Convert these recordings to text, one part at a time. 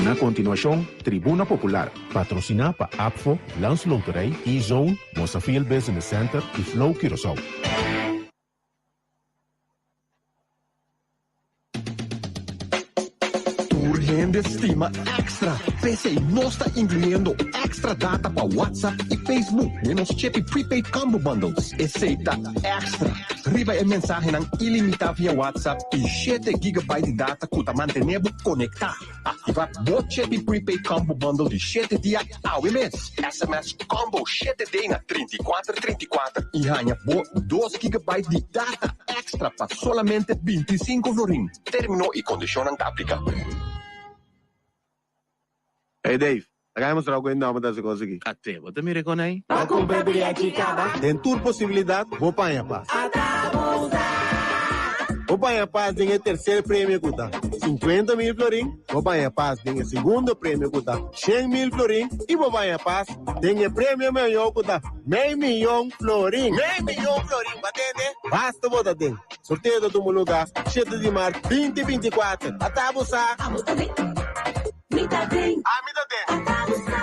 A kontinuashon, Tribuna Popular. Patrosiná pa ABVO, Landsloterij, E-Zone, Mosafil Business Center i Flow Curaçao. Tur hende stima extra, p'esei nos ta inkluyendo extra data pa WhatsApp i Facebook den nos Chippy Prepaid Combo Bundles. Esei ta extra riba e mensahenan ilimitá via WhatsApp i shete gigabyte di data ku ta mantené bo konektá. Aktivá bo Chippy Prepaid Combo Bundle di shete dia awe mes. SMS Combo shete D na 34 34 i haña bo dos gigabyte di data extra pa solamente 25 florin. Término i kondishonnan ta apliká. Hey Dave, laga mi mustra bo ku e nòmber ta hasi kos aki. Ate, bo ta mira kon ei? Pa kumpra briachi kaba. Den tur posibilidat, bo paña pas. Ata bo sa. Bo paña pas den e terser premio ku ta 50,000 florin, bo paña pas den e segundo premio ku ta 100,000 florin i bo paña pas den e premio mayor ku ta mei miyon florin. Mei miyon florin, bo a tende? Basta bo ta den. Sorteo ta tuma lugá shete di mart 2024. Ata bo sa. Abo ta den. Mi ta den. Ami ta den. Ata bo sa.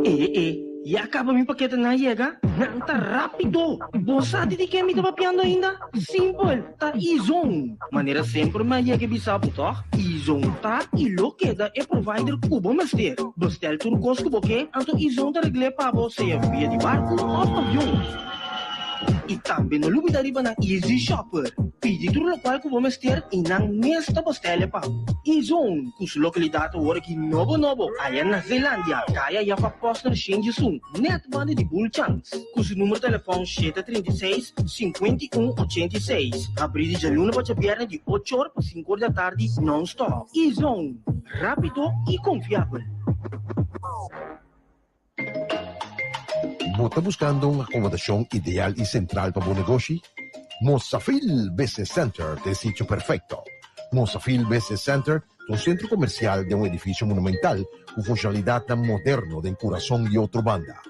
E e, ya kaba mi paketenan a yega? Nan ta rápido! Bo sa di di ken mi ta papiando ainda? Simpel, ta E-Zone! Manera semper mi a yega e bisa bo tòg? E-Zone ta i lo keda e provider ku bo mester. Bestel tur kos ku bo ke, anto E-Zone ta regl'é pa bo sea via di barku òf avion. I tambe no lubida riba nan Easy Shopper. Pidi tur lokual ku bo mester i nan mes ta bostele pa bo. E-Zone, ku su lokalidat awor aki nobo nobo aya na Zeelandia, kaya Jaffa Posner Shenjisun, nèt banda di Bulchans. Ku su numero telefòn 736, 51, 86. Habrí di djaluna pa djabièrnè di ocho or pa sinku or di atardi nòn-stòp. E-Zone, rápido i konfiabel. Bo ta buskando un akomodashon ideal i sentral pa bo negoshi? Mosafil Business Center ta e sitio perfekto. Mosafil Business Center ta un sentro komersial den un edifisio monumental ku funshonalidatnan moderno den kurason di otro banda.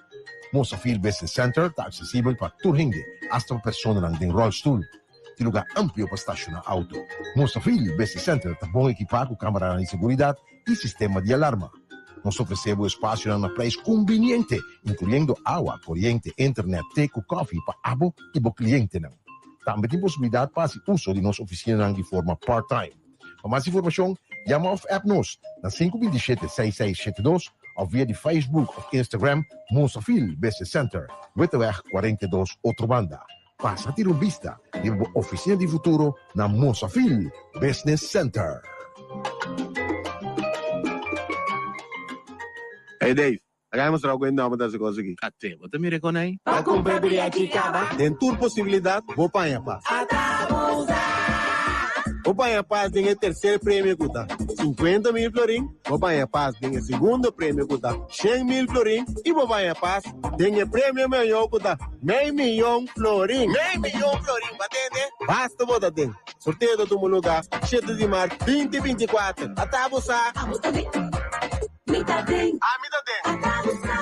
Mosafil Business Center ta aksesibel pa tur hende, asta pa personanan den ròlstul. Tin lugá amplio pa stashoná outo. Mosafil Business Center ta bon ekipá ku kameranan di seguridat i sistema di alarma. Nos ta ofresé bo espasionan na preis kumbiniente, inkluyendo awa, koriente, internet, te ku kòfi pa abo i bo klientenan. Tambe tin posibilidat pa hasi uso di nos ofisinanan di forma part-time. Pa mas informashon, yama òf app nos na 527 6672 òf via di Facebook òf Instagram Mosafil Business Center, Witteweg 42, Otrobanda. Pasa tira un bista riba bo oficina di futuro na Mosafil Business Center. Hey Dave, laga mi mustra bo ku e nòmber ta hasi kos aki. Ate, bo ta mira kon ei? Pa kumpra briachi kaba. Den tur posibilidat, bo paña pas. Ata bo sa. Bo paña pas den e terser premio ku ta 50,000 florin, bo paña pas den e segundo premio ku ta 100,000 florin i bo paña pas Den e premio mayor ku ta mei miyon florin. Mei miyon florin, bo a tende? Basta bo ta den. Sorteo ta tuma lugá shete di mart 2024. Ata bo sa? Abo ta den. Mi ta den. Ami ta den. Ata bo sa.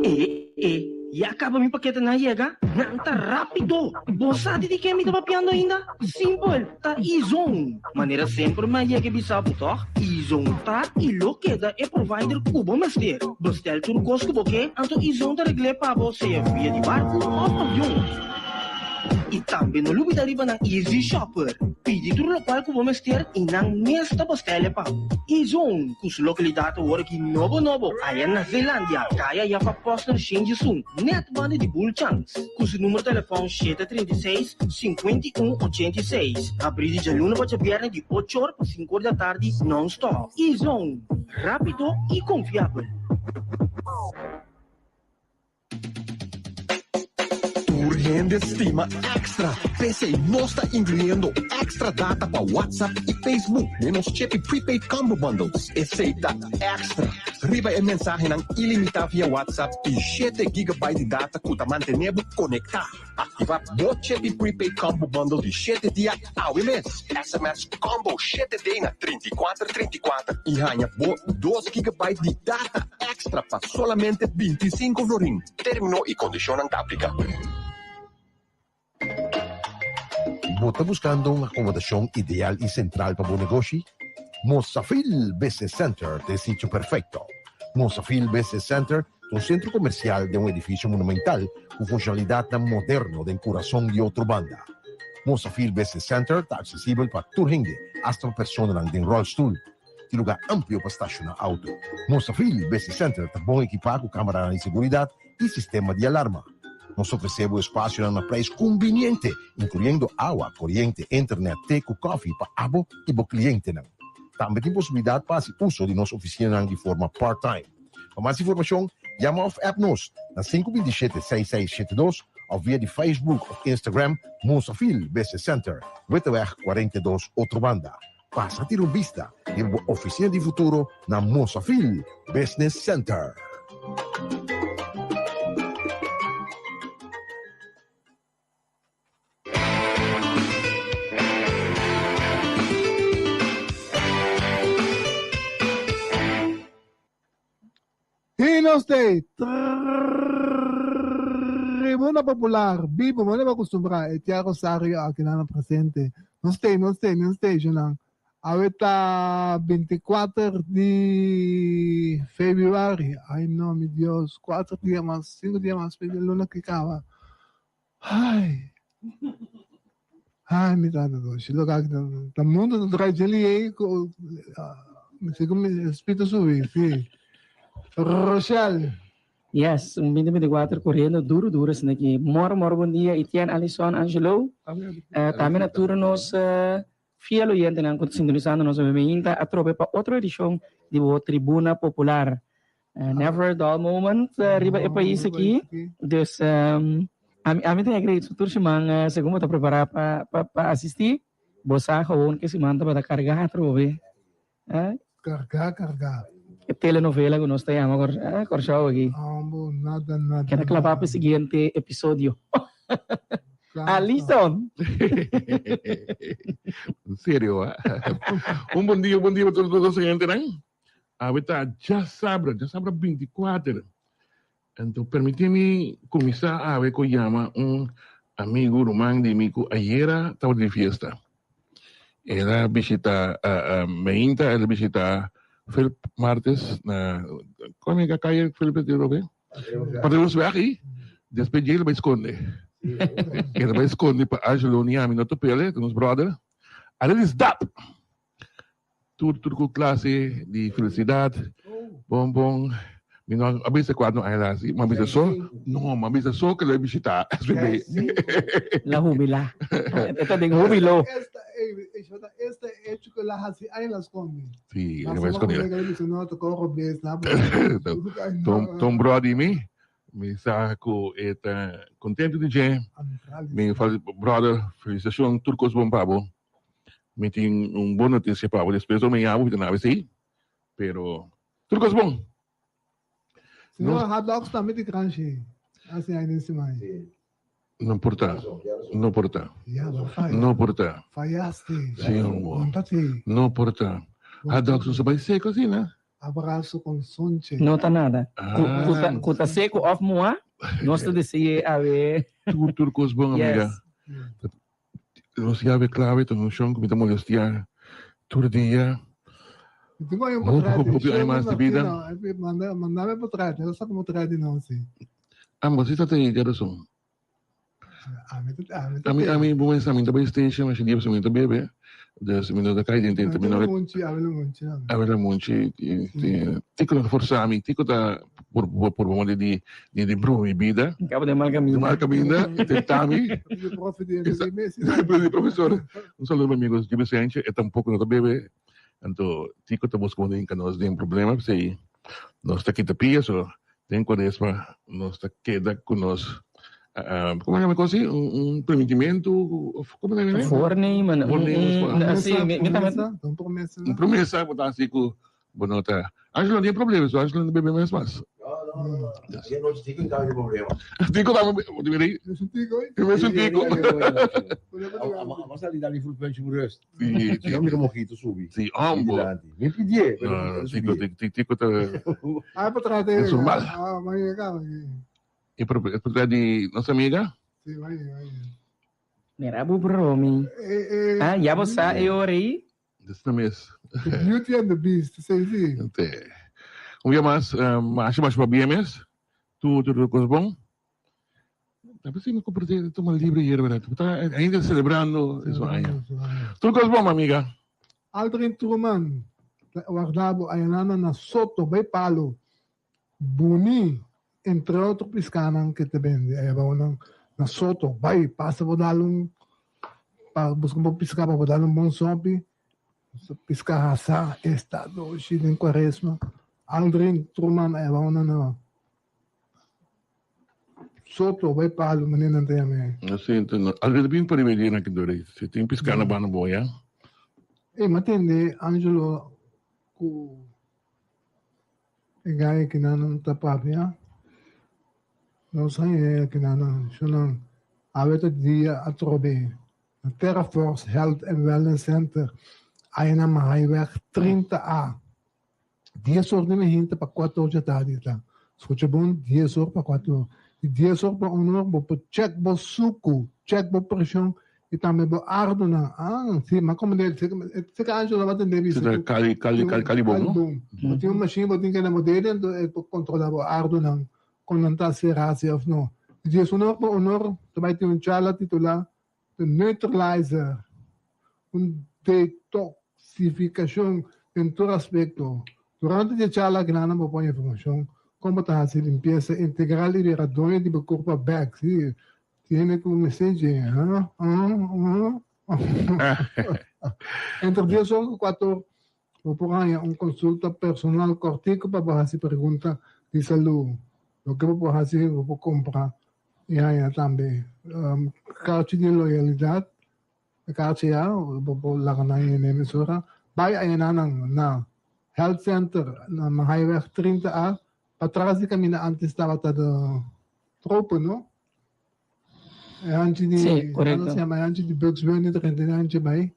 E e, ya kaba mi paketenan a yega? Nan ta rápido! Bo sa di di ken mi ta papiando ainda? Simpel, ta E-Zone! Manera semper mi a yega e bisa bo tòg? E-Zone ta i lo keda e provider ku bo mester. Bestel tur kos ku bo ke, anto E-Zone ta regl'é pa bo sea via di barku òf avion. I tambe no lubida riba nan Easy Shopper. Pidi tur lokual ku bo mester i nan mes ta bestel'e pa bo. E-Zone, ku su lokalidat awor aki nobo nobo aya na Zeelandia, kaya Jaffa Posner Shenjisun, nèt banda di Bulchans. Ku su numero telefòn 736, 51, 86. Habrí di djaluna pa djabièrnè di ocho or pa sinku or di atardi nòn-stòp. E-Zone, rápido i konfiabel. Tur hende stima Extra, p'esei nos ta inkluyendo extra data pa WhatsApp i Facebook den nos Chippy Prepaid Combo Bundles. Esei ta extra riba e mensahenan ilimitá via WhatsApp i shete gigabyte di data ku ta mantené bo konektá. Aktivá bo Chippy Prepaid Combo Bundle di shete dia awe mes. SMS Combo shete D na 34 34 i haña bo dos gigabyte di data extra pa solamente 25 florin. Término i kondishonnan ta apliká. Bo ta buskando un akomodashon ideal i sentral pa bo negoshi? Mosafil Business Center ta e sitio perfekto. Mosafil Business Center ta un sentro komersial den un edifisio monumental ku funshonalidatnan moderno den kurason di Otrobanda. Mosafil Business Center ta aksesibel pa tur hende, asta pa personanan den ròlstul. Tin lugá amplio pa stashoná outo. Mosafil Business Center ta bon ekipá ku kameranan di seguridat i sistema di alarma. Nos ta ofresé bo espasionan na preis kumbiniente, inkluyendo awa, koriente, internet, te ku kòfi pa abo i bo klientenan. Tambe tin posibilidat pa hasi uso di nos ofisinanan di forma part-time. Pa mas informashon, yama òf app nos na 527 6672 òf via di Facebook òf Instagram Mosafil Business Center, Witteweg 42, Otrobanda. Pasa tira un bista riba bo oficina di futuro na Mosafil Business Center. I nos t'ei Tribuna Popular, bibo, bo debe acostumbrá e Tia Rosario aki nan presente. Nos t'ei, nos t'ei, nos t'ei, djonan. Awe ta binticuater di februari. Ai no, mi Dios, cuater dia mas, cinco dia mas p'e luna aki caba. Ai, ai mi tata Dios, loke aki ta mundo ta draai djeli ei ku mi si ku mi espíritu subi, si. Rochelle. Yes, un binti binti kuater koriendo duru duru asina aki. Moro moro bon dia Etienne, Alison, Angelo. Tambe na tur nos fiel oyentenan ku ta sintonisando nos awe meinta atrobe pa otro edishon di bo Tribuna Popular. Never a dull moment riba e pais aki. Dus ami ami ta agree su tur siman segun bo ta prepara pa pa asisti bo sa gewoon ke siman tabata karga atrobe. Karga karga. E telenovela ku nos ta yama Kòrsou aki. Ambo nada nada. Keda klabá pa e siguiente episodio. Alison! Serio ah. Un bon dia, bon dia pa tur nos oyentenan. Awe ta djasabra, djasabra bintikuater. Anto permití mi kuminsá awe ku yama un amigu, ruman di mi ku ayera tabata di fiesta. El a bishitá Meinta, el a bishitá Philip Martes na, kon e kaye Philip di Robe? Patriotsweg i despues dje el a bai skonde. El a bai skonde pa Angelo ni ami no top'el, ta nos brother. Arelis dap! Tur tur ku klase di felisidat bon bon mi no a bisa kuater aña la si mi a bisa so no mi a bisa so ke lo e bishita SVB. La hubilá. E ta den hubilo. Esta esta hecho ku el a hasi aña la skonde. Si, el a bai skonde. Ton bro di mi mi sa ku e ta kontento di dje mi brother felisitashon tur kos bon pa bo. Mi tin un bon noticia pa bo despues lo mi yama bo na esey pero tur cos bon. Señor hot dogs tambe di crunchy asi ay den siman. No por ta no por ta no por ta. Fayaste. Si hombo no por ta hot dogs no sa bay seco asina. Abrazo con sunche. No ta nada. Cu ta cu ta seco of moa nos ta desee awe. Tur tur cos bon amiga. Nos yabe clave ta un shon cu mi ta molestia tur dia. Hopi hopi hopi aña mas di bida. Mandame potret, el a saca potret di nos si. Amo si ta te di razon. Ami ami bo mester ami ta bay station mi dia mi ta bebe dus mi no ta cay den tenta mi no Awe la munchi Tico no ta forsa mi Tico ta por por por di di di broma mi bida. Cabo den mal caminda. Mal caminda tenta mi. Di profesor un saludo mi amigo Jimmy Senche e tampoco no ta bebe anto Tico ta busca un hinca nos den problema p'esey nos ta kita pia so Den Cuaresma nos ta keda cu nos, como a yama e cos así? Un permitimento of como ta yama? Voornemen, un, así, mi mi ta. Un promesa. Un promesa bo ta haci cu bo no ta. Angelo no tin problema, so Angelo no ta bebe mes mas. No, no, no. Ayer nochi Tico y taba tin problema. Tico taba, bo ta mira ahí? Mes un Tico, eh? Mes un Tico. Amo a sali dal di fruit punch rust. Sí, sí. Yo mira mojito subi. Sí, hombo. Mi pidié, pero no, Tico, Tico, Tico ta. Ah, pa trate. Es normal. Ah, vai acá. E por trate di nos amiga? Sí, vai, vai. Mira bo bromi. Ah, ya bo sa e ora ei? Dis na mes. The Beauty and the Beast, si, si. Te. Un dia mas, masha masha pabia mes. Tur tur cos bon. Ta pensé mi compartir toma libre ayer, ¿verdad? Ta ainda celebrando su año. Tur cos bon, amiga. Aldrin Truman, warda bo ayanana na Soto, bay Palo. Buni, entre otro piscanan ke ta bende aya bao nan na Soto. Bay, pasa bo dal un, pa busca un pisca pa bo dal un bon sopi. Pisca hasa, esta doshi den cuaresma. Aldrin Truman aya bao nan na Soto, bay Palo, manera nan ta yama e. Si, Aldrin ta bin pa riba e dia nan ki dore. Si tin pisca na banda bo ya. Ey, mi a tende Angelo cu E gai kinanan ta papia. Nos haña e kinanan shunan awe ta dia atrobe na Terra Force Health and Wellness Center aya na Mahaiweg 30 A. Dies or di mehinta pa kuater or dje tardi ta. Skucha bon, dies or pa kuater or. Di dies or pa un or bo por check bo suku, check bo preshon I tambe bo ardunan. Ah, si, m'a komprendé. Sé ke Angelo tabata tende bisa ku. Kali, kali, kali, kali bon, no? Bo tin un machine, bo tin kende bo dede, anto e por kontrolá bo ardunan, kon nan ta será si òf no. Di diesunor pa unor ta bai tin un charla titulá The Neutralizer, un detoxifikashon den tur aspekto. Durante di e charla aki nan bo por informashon kon bo ta hasi limpiesa integral i bira doño di bo kurpa bèk. Si, Tiene ku mester dje, ha? Entre dies or ku kuater or bo por haña un konsulta personal kòrtiku pa bo hasi pregunta di salú. Loke bo por hasi, bo por kumpra i haña tambe karchi di loyalidat, e karchi ya bo por laga nan yena e mesora. Bai a yena nan na Health Center na Mahaiweg 30 A, patras di kaminda antes tabata de Tropen, no? E hanchi di, Sí, correcto. Ano se llama? E hanchi di Bugs Bunny, ta kende hanchi bai.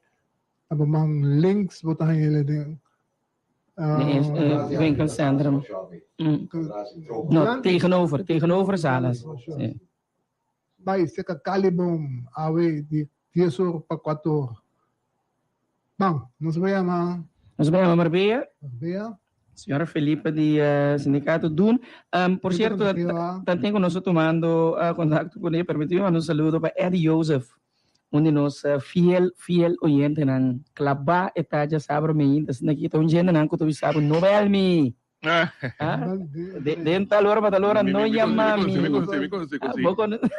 Abo man links bo ta hangele den. Nee, winkelcentrum. No, tegenover, tegenover Salas. Sí. Bai, seka Calibom, awe di 10 or pa 4 or. Ban, nos bai yama. Nos bai yama Marbella. Marbella. Señora Felipe di Sindicato Dun. Por cierto, tanten cu nos ta tumando contacto cu ne, permiti mi manda un saludo pa Eddie Joseph, un di nos fiel, fiel oyentenan. Claba e ta djasabra meinta, asina aki ta un djentenan cu ta bisa bo, no bel mi. Den tal ora pa tal ora no yama mi. Mi conoce, mi conoce, mi conoce.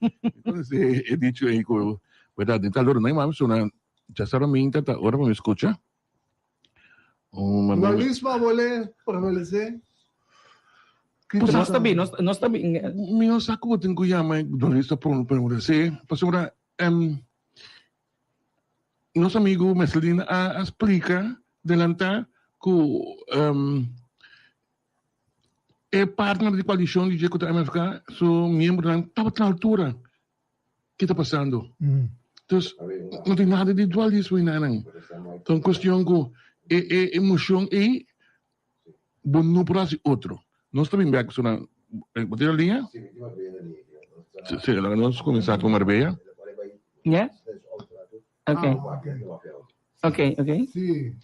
Mi conoce e dicho ei cu, verdad, den tal ora no yama mi, suna djasabra meinta ta ora pa mi scucha. Dualismo a bolé prevalesé. Nos ta bin, nos ta bin. Mi no sa como tin cu yama dualismo prevalesé, pasobra nos amigo Mercelina a splica delantá cu e partner di coalicion di dje cu ta MFK, su miembronan tabata na altura. Ki ta pasando? Dus no tin nada di dualismo ei nan. Ta un cuestion cu e e emocion ei bo no por haci otro. Nos ta bin bek so na bo tin na liña? Si, laga nos cuminsa cu Marbella. Ya? Ok. Ok, ok. Si,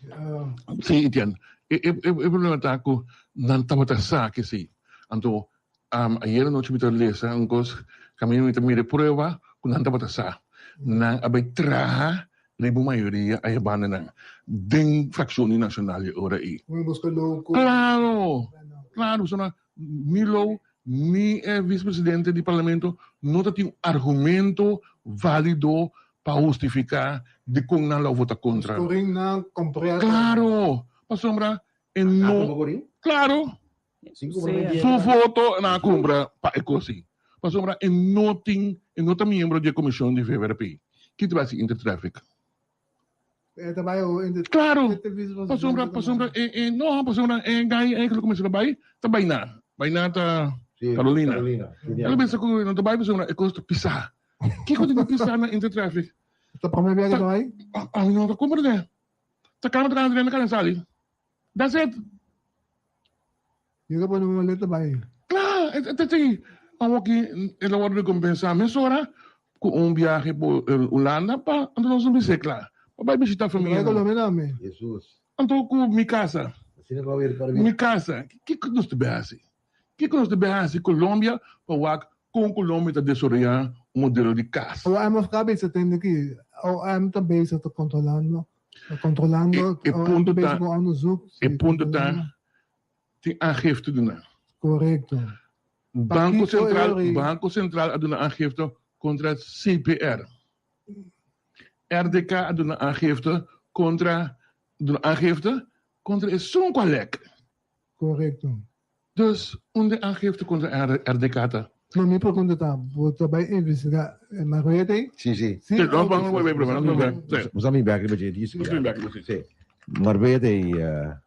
Si, entiendo. E e e problema ta cu nan tabata sa ke si. Anto Ayer anochi mi ta lesa un kos kaminda mi ta mira e prueba ku nan tabata sa. Nan a bai traha riba un mayoria aya banda nan den frakshon di Nashonal e ora ei. Klaro! Klaro! Pasobra ni Lou ni e vispresidente di parlamento no ta tin un argumento válido pa hustifiká dikon nan lo vota kontra. Klaro! Pasobra e no. Klaro! Su voto nan a cumpra pa e cos ei. Pasobra e no tin, e no ta miembro di e comision di VVRP. Ki ta bay haci Intertraffic? Claro! Pasobra, pasobra e, e, no, pasobra e guy ei cu lo cuminsa ta bay, ta bay na. Bay na ta Carolina. El a bisa cu no ta bay pasobra e cos ta pisa. Kico tin di pisa na Intertraffic? Ta prome bia cu ta bay? Ami no ta comprende. Ta cana ta cana drenta cana sali. That's it. Yo ta pone un maleta bai. Kla, e ta si. Awor ki e ta wòrdu rekompensá mesora. ku un biahe pa Hulanda pa anto nos no bis'é kla pa bai bishita famia nan. Anto ku mi kasa, mi kasa, kiko nos ta bai hasi? Kiko nos ta bai hasi Colombia pa wak kon Colombia ta desaroyá un modelo di kas? OM of kabes ta tende ki OM ta bezig ta kontrolando, ta kontrolando, E OM punto ta bezig ta, ku onderzoek, e si, punto ta kontrolando. tin aangifte duna. Korekto. Banko Pakiko Sentral, Eori. Banko Sentral a duna aangifte kontra CPR. RDK a duna aangifte kontra duna aangifte kontra esun ku a lek. Korekto. Dus unda e aangifte kontra RDK ta? No, mi pregunta ta, bo ta bai investigá e Margarita ei? Sí, sí. Sí? Sí, nos Oké. vamos bai promé, nos bai. Sí. Nos a bin bek riba dje dies. Nos bin bek riba dje. Sí. Margarita ei,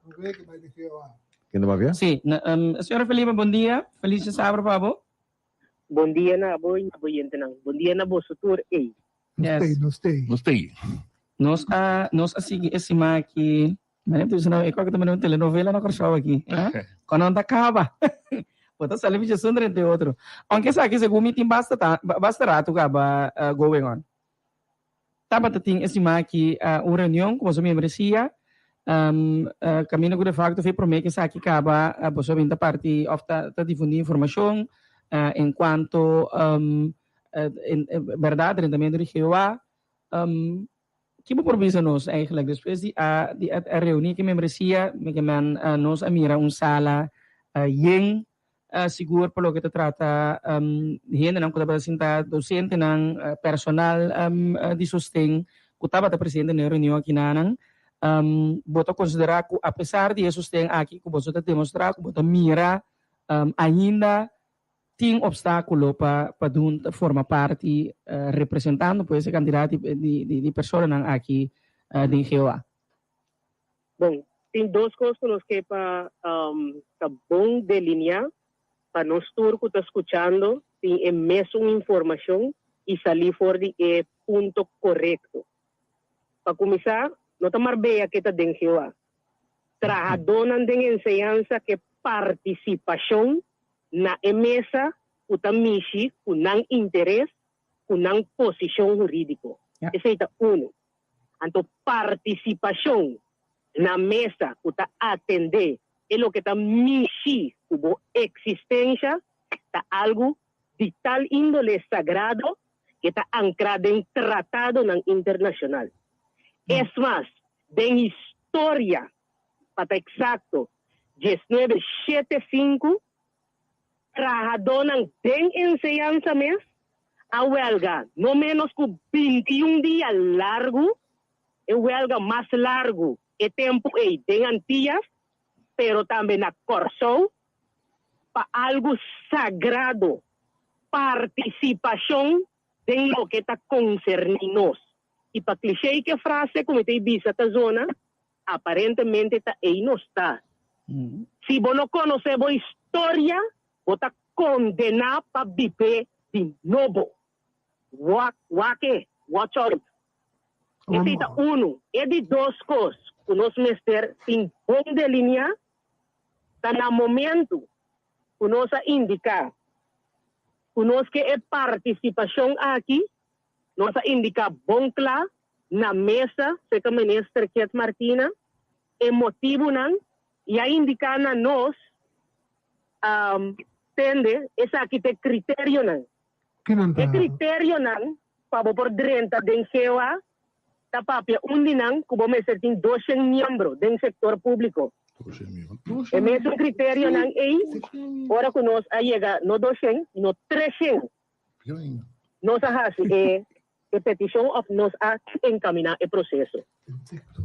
Margarita bai di GOA. Ken ta papia? Sí, na, señora Felipe, bon dia. Feliz djasabra pa bo. Bon dia na abo i na bo yentenan. Bon dia na boso tur ei. Nos Yes. tei, nos tei. Nos tei. Nos a, nos a sigui e siman aki. Mane ta bisa no, e koke ta mane un telenovela na Kòrsou aki. Ha? Kon nan ta kaba. Bo ta sali bichi esun drenta e otro. Aunke esaki segun mi tin basta ta, basta ratu kaba going on. Tabata tin e siman aki un reunion ku boso membresia, kaminda ku de facto fe promé ku esaki kaba boso a bin ta parti òf ta ta difundí informashon en kuanto bèrdat drentamentu di GOA. Ki bo por bisa nos eigenlijk despues di a di a reuní ku e membresia mi ke men nos a mira un sala yen sigur pa loke ta trata hendenan ku tabata sinta dosentenan personal di sosten ku tabata presente na e reunion akinanan bo ta konsiderá ku apesar di e sosten aki ku boso ta demostrá ku bo ta mira ainda Tin obstáculo pa pa dun ta forma parti representando pues e cantidad di di di personanan aki den GOA. Bon, tin dos cos cu nos ke pa ta bon delinea pa nos tur cu ta scuchando tin e mesun informacion y sali for di e punto corecto. Pa cuminsa, no ta Marbella ke ta den GOA. Trahadónan den enseñansa ke partisipashon na e mesa ku ta mishi ku nan interes, ku nan posishon hurídiko. Esei ta unu. Anto partisipashon na mesa ku ta atendé e loke ta mishi ku bo eksistensha ta algu di tal índole sagrado ke ta ankrá den tratadonan internashonal. Es mas, Den historia, pa ta eksakto, diesnuebe shete sinku, trahadónan den enseñansa mes a wèlga no ménos ku 21 dia largu, e wèlga mas largu e tempu ei den Antillas, pero tambe na Kòrsou, pa algu sagrado, partisipashon den loke ta konserní nos. I pa cliché ke frase ku mi ta i bisa ta zona, aparentemente ta ei nos ta. Si bo no konosé bo historia, bo ta kondená pa bib'é di nobo. Wak, wak e, watch out. Esei ta unu. E di dos kos ku nos mester tin bon delineá ta na momentu ku nos a indiká ku nos ke e partisipashon aki, Nos a indiká bon kla na mesa serka Minister Kiet Martina e motibunan i a indiká na nos tende esaki ta e kriterionan. E kriterionan pa bo por drenta den GOA ta papia un di nan ku bo mester tin doshen miembro den sektor públiko. E mesun kriterionan ei ora ku nos a yega no doshen sino treshen. Nos a hasi e e petishon òf nos a enkaminá e proseso?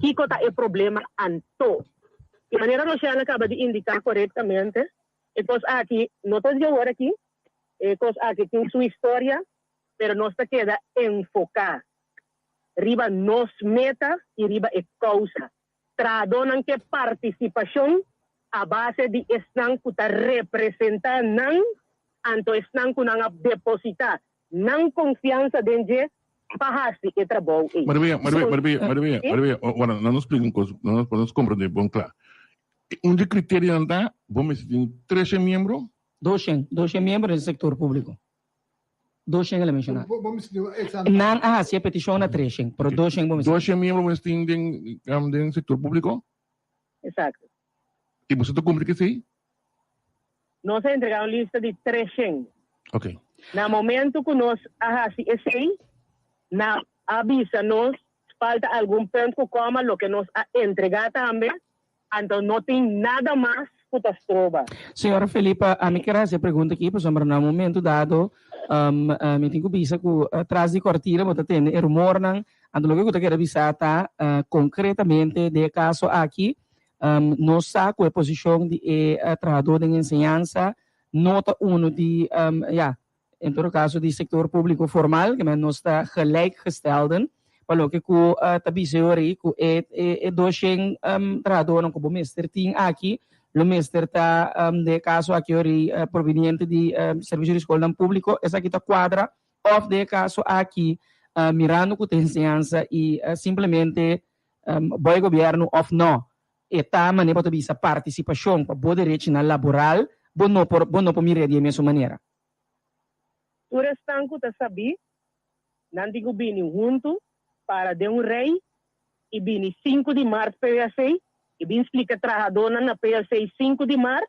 Kiko ta e problema anto? Di manera Roshella kaba di indiká korektamente, e kos aki no ta di awor aki, e kos aki tin su historia, pero nos ta keda enfoká riba nos meta i riba e kousa. Trahadónan ke partisipashon a base di esnan ku ta representá nan, anto esnan ku nan a depositá nan konfiansa den dje pa hasi e trabou ei. Maria, Maria, Maria, Maria, Maria, ora, nan nos splika un kos, nan nos, pa nos komprendé bon kla. Un di kriterionan ta, bo mester tin treshen miembro. Doshen, doshen miembro den sektor públiko. Doshen el a menshoná. Nan a hasi e petishon na treshen, pero doshen bo mester. Doshen miembro mester tin den den sektor públiko? Eksakto. I boso ta kumpli ku esei? Nos a entregá un lista di treshen. Oké. Na momentu ku nos a hasi esei, nan a bisa nos falta algun punt ku kòma loke nos a entregá tambe, anto no tin nada mas ku ta stroba. Señora Felipa, ami kier hasi e pregunta aki pasobra na un momento dado mi tin ku bisa ku tras di kortina bo ta tende e rumornan, anto loke ku ta kere bisa ta konkretamente den e kaso aki nos sa ku e posishon di e trahadó den enseñansa no ta unu di ya En todo caso di sector publico formal, que men nos ta gelijkgestelden, pa loke cu ta bisa yori cu e e doshen trahadornan cu bo mester tin aki, lo mester ta den e caso aki yori proveniente di servicio di scolnan publico, esaki ta cuadra of den e caso aki mirando cu ta enseñansa y simplemente bo e gobierno of no, e ta manera bo ta bisa participacion pa bo derechinan laboral, bo no por bo no por mira di e mesun manera. Tur esnan ku ta sabí, nan tin ku bini huntu para den un rei i bini sinku di mart PSC i bin splika trahadónan na PSC sinku di mart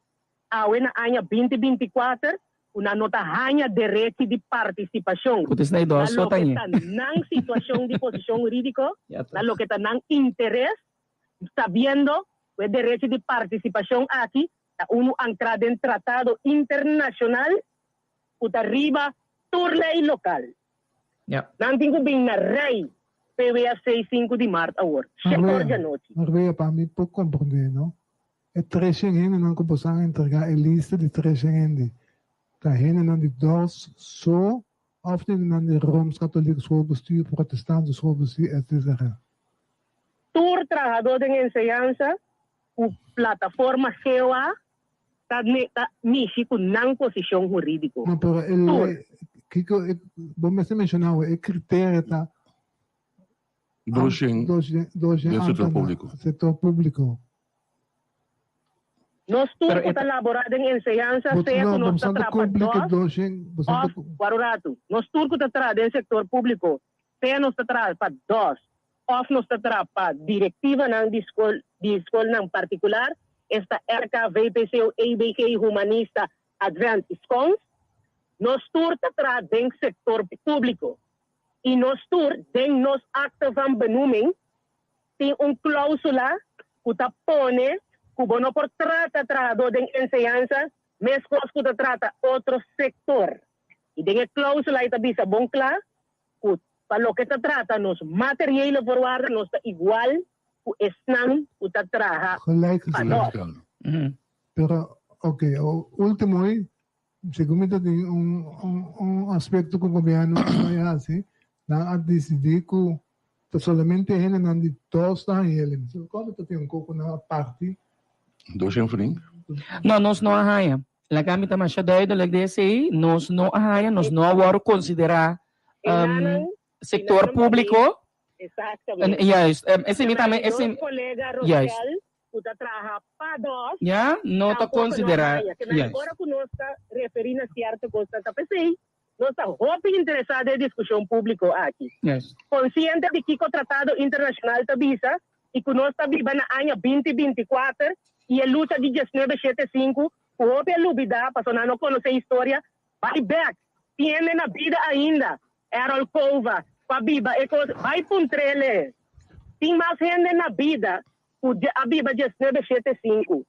awe na aña binti 24 ku nan no ta haña derechi di partisipashon Ku ta esnan na dos so loke tañe. ta nan situashon di posishon hurídiko, na loke ta nan interes, sabiendo ku e derechi di partisipashon aki Ta unu ankrá den tratado internashonal ku ta riba tur lei lokal. Nan tin ku bin na rei PWC sinku di mart awor, shete or djanochi. Marbella, pa mi por komprondé, no? E treshen hendenan ku boso a entregá e lista di treshen hende, ta hendenan di dos so òf hendenan di Rooms-Katholiek Schoolbestuur, Protestante Schoolbestuur, etcetera? Tur trahadó den enseñansa ku plataforma GOA ta ta mishi ku nan posishon hurídiko. No, pero e Tur. lei, kiko e, bo mester menshoná awe, e kriterio ta Doshen doshen, doshen den sektor ámtenar, públiko. sektor públiko. Nos tur Pero ku e ta ta. laborá den enseñansa, Bo, sea no, ku bo nos ta ta traha pa kumpli ku dos doshen, bo ta òf, wak un ratu, nos tur ku ta traha den sektor públiko, sea nos ta traha pa dos òf nos ta traha pa direktivanan di skol di skolnan partikular, esta RK, VPCO, EBG, Humanista, Advent i Skons. Nos tur ta traha den sektor públiko i nos tur den nos akte van benoeming tin un klóusula ku ta pone ku bo no por trata trahadó den enseñansa meskos ku ta trata otro sektor. I den e klóusula ei ta bisa bon kla ku pa loke ta trata nos materiële voorwaarden nos ta igual ku esnan ku ta traha pa nos. Pero ok, ultimo ei, segun mi ta tin un un aspecto ku gobierno a bai hasi, nan a disidí ku ta solamente hendenan di dos ta haña el. Mi recordo ta tin un koko nan a parti. Dos en vriend. No, nos no a haña. Laga mi ta masha duidelijk den esei, nos no a haña, nos no a wòrdu konsiderá sektor públiko. Exactamente. Juist, esei mi tambe, esei, Nos colega juist. Rochelle, ku ta traha pa dos, Ya, no ta tampoco no konsiderá, haña. Ke nan juist. ora ku nos ta referí na sierto kosnan ta p'esei nos ta hopi interesá den e diskushon públiko aki. Juist. Konsiente di kiko tratado internashonal ta bisa i ku nos ta biba na aña binti 24 i e lucha di diesnuebe shete sinku ku hopi a lubidá pasobra nan no konosé historia, bai bèk, tiene na bida ainda Errol Cova ku a biba e kos, bai puntr'ele. Tin mas hende na bida ku a biba diesnuebe shete sinku.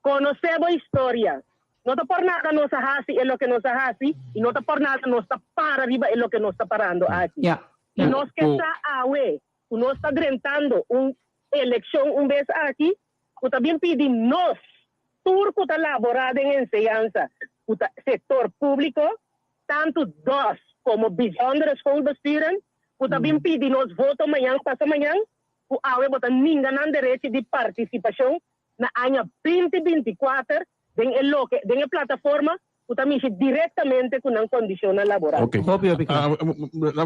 Konosé bo historia. No ta por nada nos a hasi e loke nos a hasi i no ta por nada nos ta para riba e loke nos ta parando aki. I nos ke sa awe ku nos ta drentando un elekshon un bes aki ku ta bin pidi nos tur ku ta laborá den enseñansa ku ta sektor públiko, tantu dos komo bijzondere schoolbesturen, ku ta bin pidi nos voto mañan pasa mañan, ku awe bo ta ninga nan derechi di partisipashon na aña binti 24 den e loke den e plataforma ku ta mishi direktamente ku nan kondishonnan laboral. Ok. Hopi, hopi kla.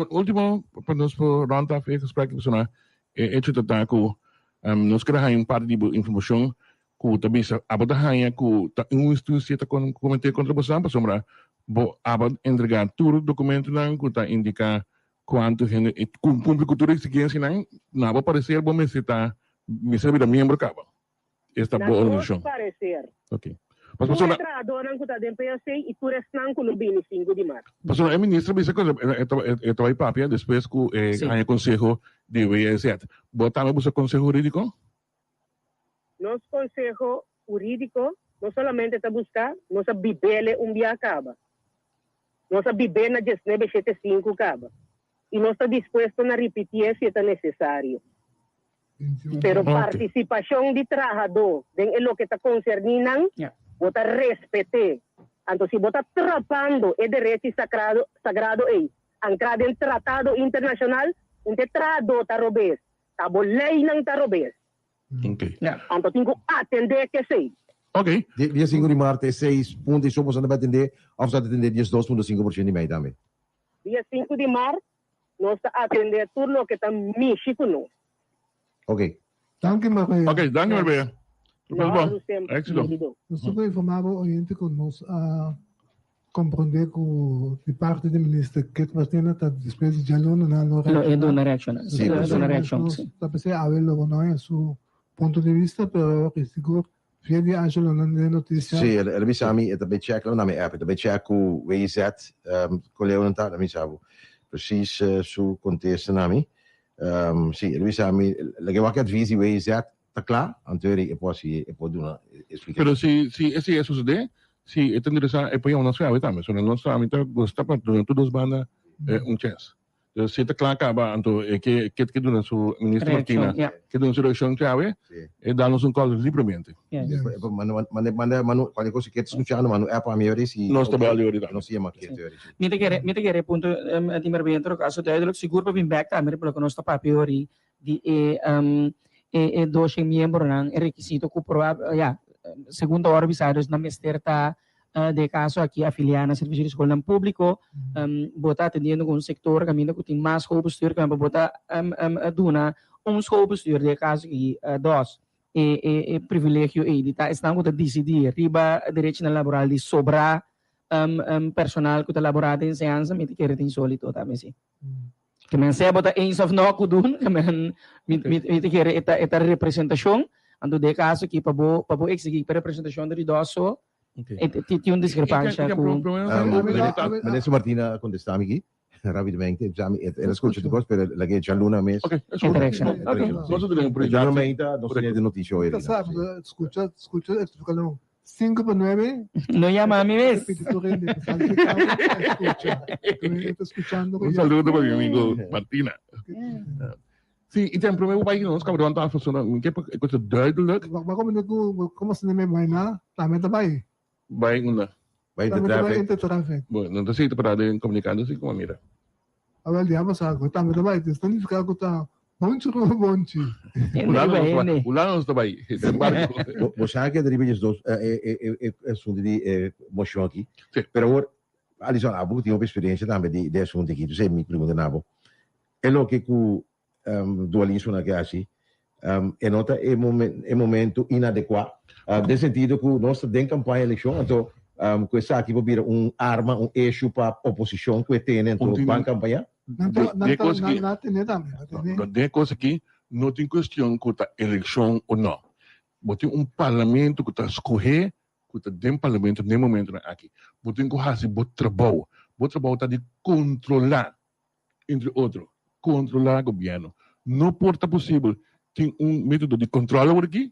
Ultimo, pa nos por rond af e gesprek, pasobra e hecho ta ta ku nos kere haña un parti di bo informashon ku ta bisa abo ta haña ku ta un injusticia ta kometé kontra bosan, pasobra. Bo aba entregá tur dokumentonan ku ta indiká kuantu hende i kumpli ku tur eksigensianan, na bo pareser bo mester ta mester a bira miembro kaba. Esta Na bo nos organisashon. pareser. Ok. Tur Pasobra e trahadónan ku ta den POC i tur esnan ku lo bini sinku di mart. Pasobra e minister a bisa ku e ta bai papia despues ku e haña konseho di WIZ. Bo tambe buska konseho hurídiko? Nos konseho hurídiko no solamente ta buska, nos a bib'ele un bia kaba. Nos a bib'é na diesnebe shete sinku kaba. I nos ta dispuesto na ripitié si e ta nesesario. Pero partisipashon di trahadó den e loke ta konserní nan, bo ta respet'é. Anto si bo ta trapando e derechi sakrado sagrado ei, ankrá den tratado internashonal, un te trahadó ta robes, Ta bo leynan ta robes. Anto tin cu atende kesey. Dia sinku di mart e seis punto i so boso ta bai atende of sa ta atende 12.5% di mei tambe? Dia sinku di mart nos ta atende tur loke ta mishi cu nos. Ok. Danki Marbella. Ok, danki Marbella. No, semper. Éxito. Nos ta por informa bo oyente cu nos a Comprende cu di parti di minister Kit Martina ta despues di djaluna nan lo Lo e duna reacciona. Sí, Lo e duna reaccion, sí. Ta pesey awe lo bo no haña su punto di vista, pero awor sigur via di Angelo nan den noticia. Sí, el a bisa mi, e ta bay check, lo na mi app, e ta bay check cu WZ, cu leu nan ta, el a bisa bo precies su contesta na mi. Sí, el a bisa mi, laga e wak e advies di WZ ta cla, anto e por haci, e por duna explicacion. Pero si, si esey a sucede, Si e ta interesá e por yama nos awe tambe. So nos ami ta gusta pa duna tur dos banda un chens. Dus si e ta kla kaba anto e ke ke ke duna su minister Martina ke duna su reakshon te awe e da nos un kòl libremente. Manda manda manda kualke kos ke ta skuchando manda un app pa mi ahora si Nos ta bel di ahorita. Nos ta yama Kit ahora. Mi ta kere mi ta kere punto di Mervin en todo kaso duidelijk sigur pa bin bek tambe por loke nos ta papia ahori di e e doshen miembronan e rekisito ku probab ya segun ta wòrdu bisa dus nan mester ta den e kaso aki afiliá na servisio di skolnan públiko bo ta atendiendo ku un sektor kaminda ku tin mas schoolbestuur ku bo ta duna un schoolbestuur den e kaso aki dos e e privilegio ei di ta esnan ku ta disidí riba derechinan laboral di sobrá personal ku ta laborá den enseñansa mi ta kere ta insólito tambe si. Ke men sea bo ta eens of no ku dun, ke men mi mi mi ta kere e ta e ta representashon, anto den e kaso aki pa bo pa bo eksigí pa representashon di dos so e ti tin un diskrepansha ku Minister Martina a kontestá mi aki rápidamente, e bisa mi el a skucha tur kos pero el a ke djaluna mes. E ta reakshoná. Ok. Djaluna meinta nos tene e notisia hoy Ta sa, skucha skucha e Sinku pa nuebe. No yama ami mes. Un saludo pa mi amigo Martina. Sí, y ten prome bai nos cabrón ta funciona, mi ke e cosa duidelijk. Ba como ne ku como se ne bai na, tambe ta bai. Bai unda? Bai Tambe ta bai Intertraffic. Bueno, no ta sita para den comunicando así como mira. Awel di abo sa ku tambe ta bai, dus ta nifiká ku ta bonchi ku bonchi. Hulanda nos ta bai den barko. Bo sa ke riba djes dos e asuntu di e moshon aki. Pero awor, Alison, abo ku tin hopi eksperensia tambe di e asuntu aki, entonces mi pregunta na abo, e loke ku dualismonan ke hasi, e no ta e e momento inadekuá, den sentido ku nos ta den kampaña elekshon, anto ku esaki por bira un arma, un issue pa oposishon ku e tene, anto ban kampañá? Den kos aki, den kos aki no tin kuestion ku ta elekshon o no. Bo tin un parlamento ku ta skohé ku ta den parlamento den momentonan aki. Bo tin ku hasi bo trabou. Bo trabou ta di kontrolá entre otro, controla gobierno. No por ta posibel tin un metodo di control awor aki,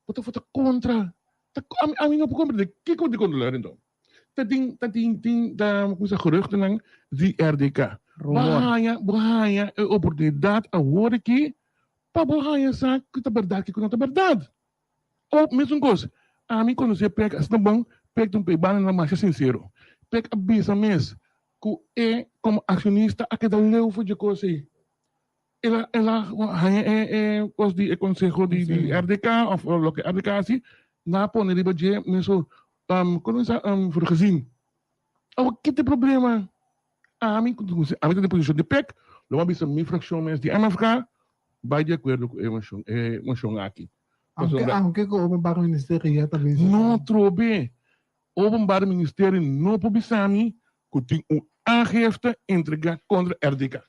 bo ta vota contra. Ta, ami, ami no por comprende kico di controlar enton. Ta tin, ta tin, tin, ta, como sa, geruchtennan di RDK. Bo Rumor. haña, bo haña e oportunidad awor aki pa bo haña sa cu ta berdad, kico no ta berdad. O mesun kos, ami konosé Pek asina bon, Pek ta un peibananan masha sinsero. Pek a bisa mes ku e komo akshonista a keda leu for dje kos ei. El a el a haña e e kos di e konseho di di RDK òf loke RDK hasi, nan a pone riba dje mesun kono bisa vergezien. Awor ki ta e problema? Ami ami ta den posishon di Pek, lo mi a bisa mi frakshon mes di MFK bai di akuerdo ku e moshon e moshon aki. Aunke Pasobra. aunke ku Openbaar Ministerie ya ta bisa. No trobe. Openbaar Ministerie no por bisa mi ku tin un aangifte entregá kontra RDK.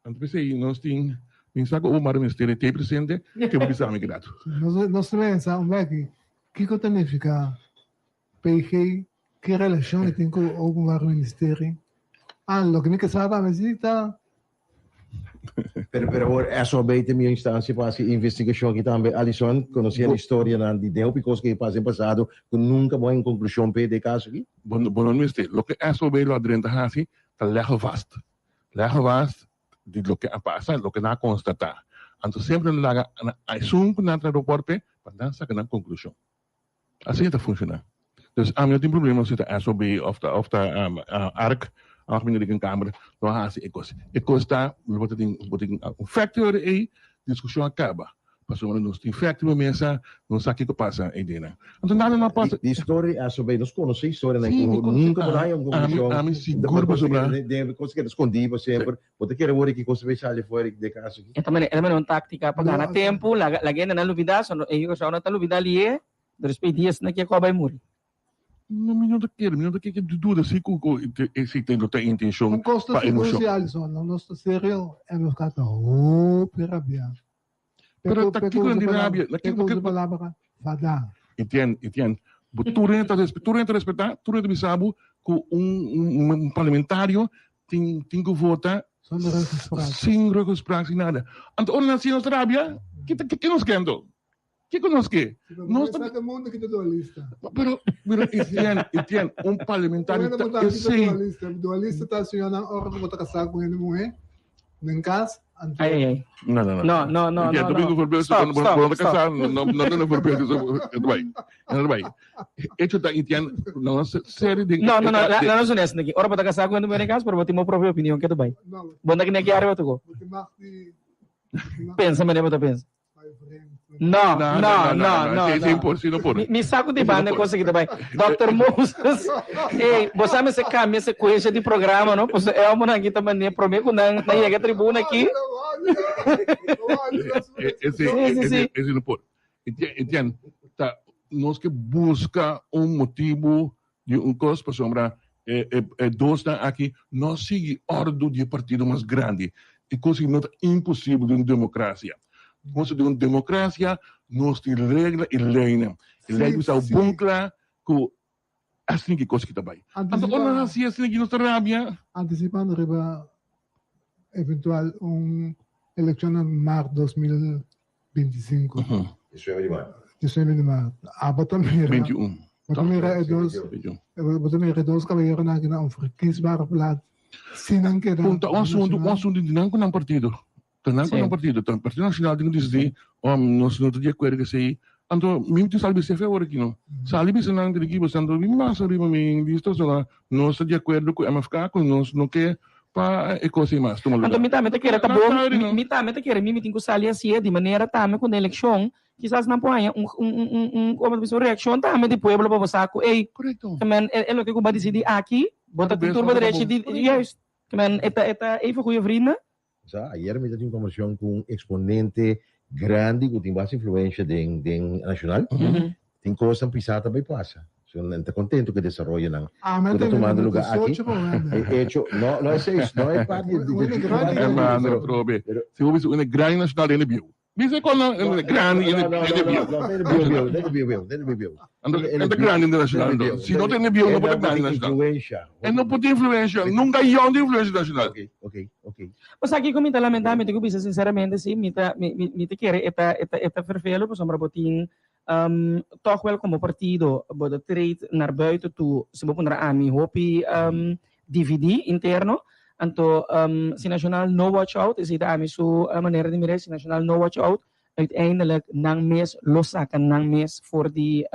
Anto p'esei nos tin pensa ku Openbaar Ministerie t'ei presente ke por bisa mi ki dato. Nos ta pensa un beki kiko ta nifiká PG, ki relashon e tin ku Openbaar Ministerie. Ah, loke mi ke sa tambe si ta Pero pero awor SOB ta mi instancia pa haci investigacion aki tambe. Alison, conociendo historianan di den hopi cos cu a pasa den pasado cu nunca bo a haña un conclusion p'e de caso aki. Bo bo no mester. Loke SOB lo a drenta haci ta leggen vast. Leggen vast di loke a pasa, loke nan a constata. Anto semper nan laga esun cu nan ta rapport p'e pa nan saca nan conclusion. Asina ta funciona. Dus ami no tin problema si ta SOB of ta of ta arc, Algemene Rekenkamer, lo a haci e cos. E cos ta, bo ta tin bo tin un factory ey, discusion a caba. Pasobra nos tin factory pa mesa, nos sa kico pasa ey den. Anto nada no a pasa. Di story di SOB, nos conoce historianan cu nunca bo ta haya un conclusion. Ami sigur pasobra. Den cos keda scondi pa semper. Bo ta kere wor ki cos ta bay sali afuera di e caso aki? E ta manera un tactica pa gana tempo, laga laga hende nan lubida, so e Curaçao no ta lubida lié, pero despues dies nan kier cu a bay muri. No, mi no ta kere, mi no ta kere duda si cu cu si tin lo ta intencion Un cos ta pa sigur emocion. si Alison, no nos ta serio en nos ta hopi rabia. Pero ta kiko nan di rabia? Na Peko usa palabra fada. Etienne, Etienne, bo tur hende ta respe, tur hende ta respetá, tur hende ta bisa bo ku un un parlamentario tin tin ku vota Zonder ruggespraak. sin ruggespraak, sin nada. Anto ora nan hasi nos rabia, ke ta ke nos ke anto? Kiko nos ke? Nos ta Sa mundo ki ta dualista. Pero, pero Etienne, Etienne, un parlamentario ta esei. Dualista, dualista ta señornan ora ku bo ta kasá ku hende muhé den kas, anto. Ai, ai, ai. No, no, no. No, no, no, Etienne, no, tu no. brinco voorbeeld, Stop, bo stop, bo no ta stop. kasá, no no no duna voorbeeld, no ta bai, no ta bai. Hecho ta Etienne, no serie den No, no, no, la la nos honesto aki. Ora bo ta kasá ku hende muhé den kas, pero bo tin bo propio opinion, ke ta bai? Bo no ta kende aki ariba tuko. Bo tin mag di Pensa manera bo ta pensa. No, no, no, no. Sí, sí, por, sí, no por. Mi saco di banda cosa que te bai. Dr. Moses, ey, bo sabe se cambia secuencia di programa, no? Pues e homo nan kita mane prome ku nan nan yega tribuna aki. Ese, ese, ese no por. Entiende? Ta nos ke busca un motibo di un cos pasobra e e e dosnan aki no a sigui ordu di e partido mas grandi. E cos aki no ta imposibel den un democracia. Nos ta den un democracia, nos tin regla y leynan. E ley ta bisa bon cla cu asina ki cos aki ta bay. Anto ora nan haci asina aki nos ta rabia. Anticipando riba eventual un eleccion na maart 2025. 19 di maart. 19 di maart. Abo ta mira. 21. Bo ta mira e dos, bo ta mira e dos caballeronan aki na un verkiesbare plaats. Si nan keda. Punta un asunto, un asunto di nan cu nan partido. Ta nan cu nan partido. Ta Partido Nacional tin cu dicidi, oh, nos no ta di acuerdo cu esey. Anto mi tin sali bisa efe awor aki no. Sali bisa nan di aki, anto mi mas ariba mi lista, so nos ta di acuerdo cu MFK cu nos no ke pa e cos ei mas tuma lugar. Anto mi tambe ta kere ta bon, mi tambe ta kere mi mi tin cu sali hacié di manera tambe cu na eleccion kisas nan por haña un un un un como ta bisa un reaccion tambe di pueblo pa bo sa cu ey men e loke cu bo a dicidi aki bo ta tin tur bo derecho di juist men e ta e ta even goeie vrienden. Sa, ayer mi ta tin un conversacion cu un exponente grandi cu tin basta influencia den den nacional. Tin cosnan pisa ta bay pasa. So, nan ta contento cu e desaroyonan cu ta tumando lugar aki. E hecho, no, no esey, no e parti di di di Hermano, trobe. Si bo bisa un e grandi nacional den e bieu. Bisa con e grandi den e bieu. No, den e bieu bieu, den e bieu bieu, den e bieu bieu. Anto, e ta grandi internacional anto. Si no tene bieu, no por ta grandi nacional. E no por tin influencia, nunca yon tin influencia nacional. Ok, ok, ok. Bo sa kiko mi ta lamenta, mi tin ku bisa sinceramente si, mi ta, mi, mi, mi ta kere e ta, e ta, e ta vervelo pasobra bo tin toch wel como partido bo ta treed naar buiten toe, si bo puntra ami hopi dividi interno, anto si Nacional no watch out, esei ta ami su manera di mira, si Nacional no watch out, Uiteindelijk nan mes lo saca nan mes for di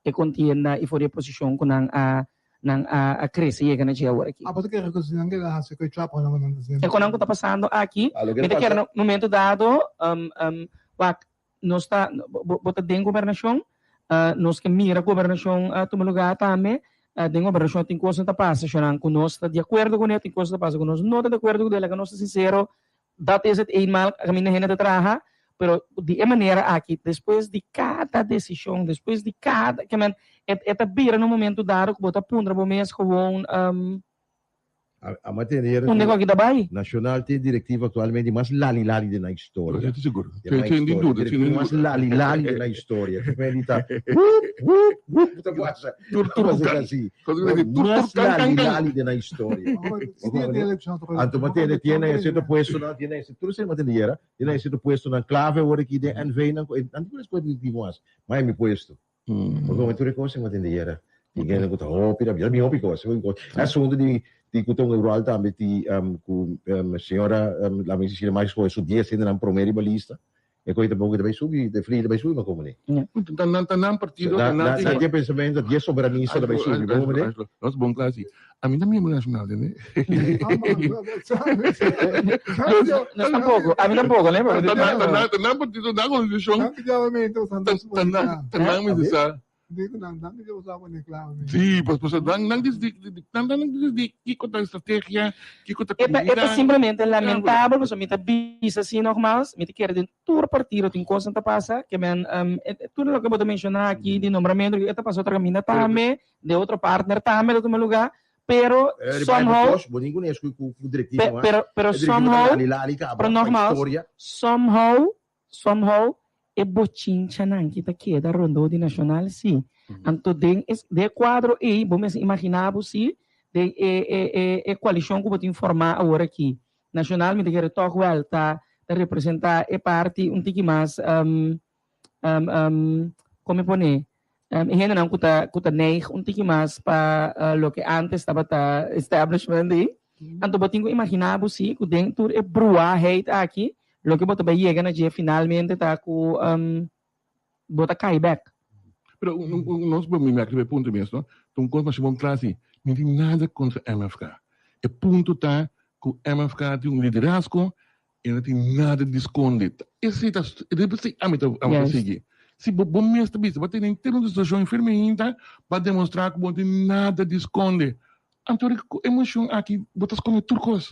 e contienda y for di e posicion cu nan a nan a crece yega na dje awor aki. Abo ta kere cu si nan keda haci cu e traponan cu nan ta haciendo? E conan cu ta pasando aki, mi ta kere na momento dado wak nos ta bo ta den gobernacion, nos ke mira gobernacion tuma lugar tambe, den gobernacion tin cosnan ta pasa shownan cu nos ta di acuerdo cune, tin cosnan ta pasa cu nos no ta di acuerdo cune, laga nos ta sincero, Dat is het eenmaal kaminda hende ta traha. Pero di e manera aki, despues di kada desishon, despues di kada, ke men, e e ta bira na un momento dado ku bo ta puntra bo mes gewoon, A a tende Unda ku aki ta bai? Nacional tin directiva actualmente mas lali lali den nan historia. Esei ta sigur. Den nan Sin historia. duda, sin Directiva mas duda. lali lali den nan historia. Te medi ta wup wup wup ta pasa. Tur tur Pasa kan. así. Tur tur Mas kan kan lali kan. lali den nan historia. Anto bo tende tiene cierto puestonan, tiene tur esei bo tende yera, tiene cierto puestonan clave awor aki den NV nan ku nan tin ku directivo mas. Mai mi puesto. Porque momento tur e kos bo tende yera. Tin hende ku ta hopi rabia, mi hopi kos, hopi kos. E asunto di di ku ta un ròl tambe di ku señora Lamin Cecilia Marques kohe su dies hendenan promé riba lista. E koe ta poko ta bai subi, de fli ta bai subi ma komo ne. Ta nan ta nan partido, ta nan Nan tin pensamentu di e soberanista ta bai subi, komo ne? Nos bon kla si. Ami ta miembro nacional tende. Nos tampoco, ami tampoco ne. Ta nan ta nan ta nan partido, nan organisashon. Ta nan ta nan mester sa. Digo nan, nan di usa pone clave. Sí, pues pues nan nan dis di nan nan dis di kiko ta estrategia, kiko ta E ta e ta simplemente lamentabel pasobra mi ta bisa así nogmaals, mi ta kere den tur partido tin cosnan ta pasa ke men tur loke bo ta menciona aki di nombramiento e ta pasa otro caminda tambe, de otro partner tambe ta tuma lugar, pero somehow pero pero somehow pero nogmaals somehow Somehow e bochinchanan ki ta keda rondó di Nacional sí. Anto den es den e cuadro ei bo mester imagina bo sí den e e e e coalicion cu bo tin forma awor aki. Nacional mi ta kere tog wel ta ta representa e parti un tiki mas como mi pone e hendenan cu ta cu ta neig un tiki mas pa loke antes tabata establishment ei. Anto bo tin cu imagina bo si cu den tur e bruaheid aki loke bo ta bay yega na dje finalmente ta cu bo ta cay bek. Pero nos bo mi merk riba e punto mes no, ta un cos masha bon cla si, mi no tin nada contra MFK. E punto ta cu MFK tin un liderazgo E no tin nada di skonde. Esei ta riba esei ami ta ami ta sigui. Si bo bo mes ta bisa bo tene henter un situashon enfermo ainda bo a demostrá ku bo no tin nada di skonde. Anto riba ku e moshon aki bo ta skonde tur kos.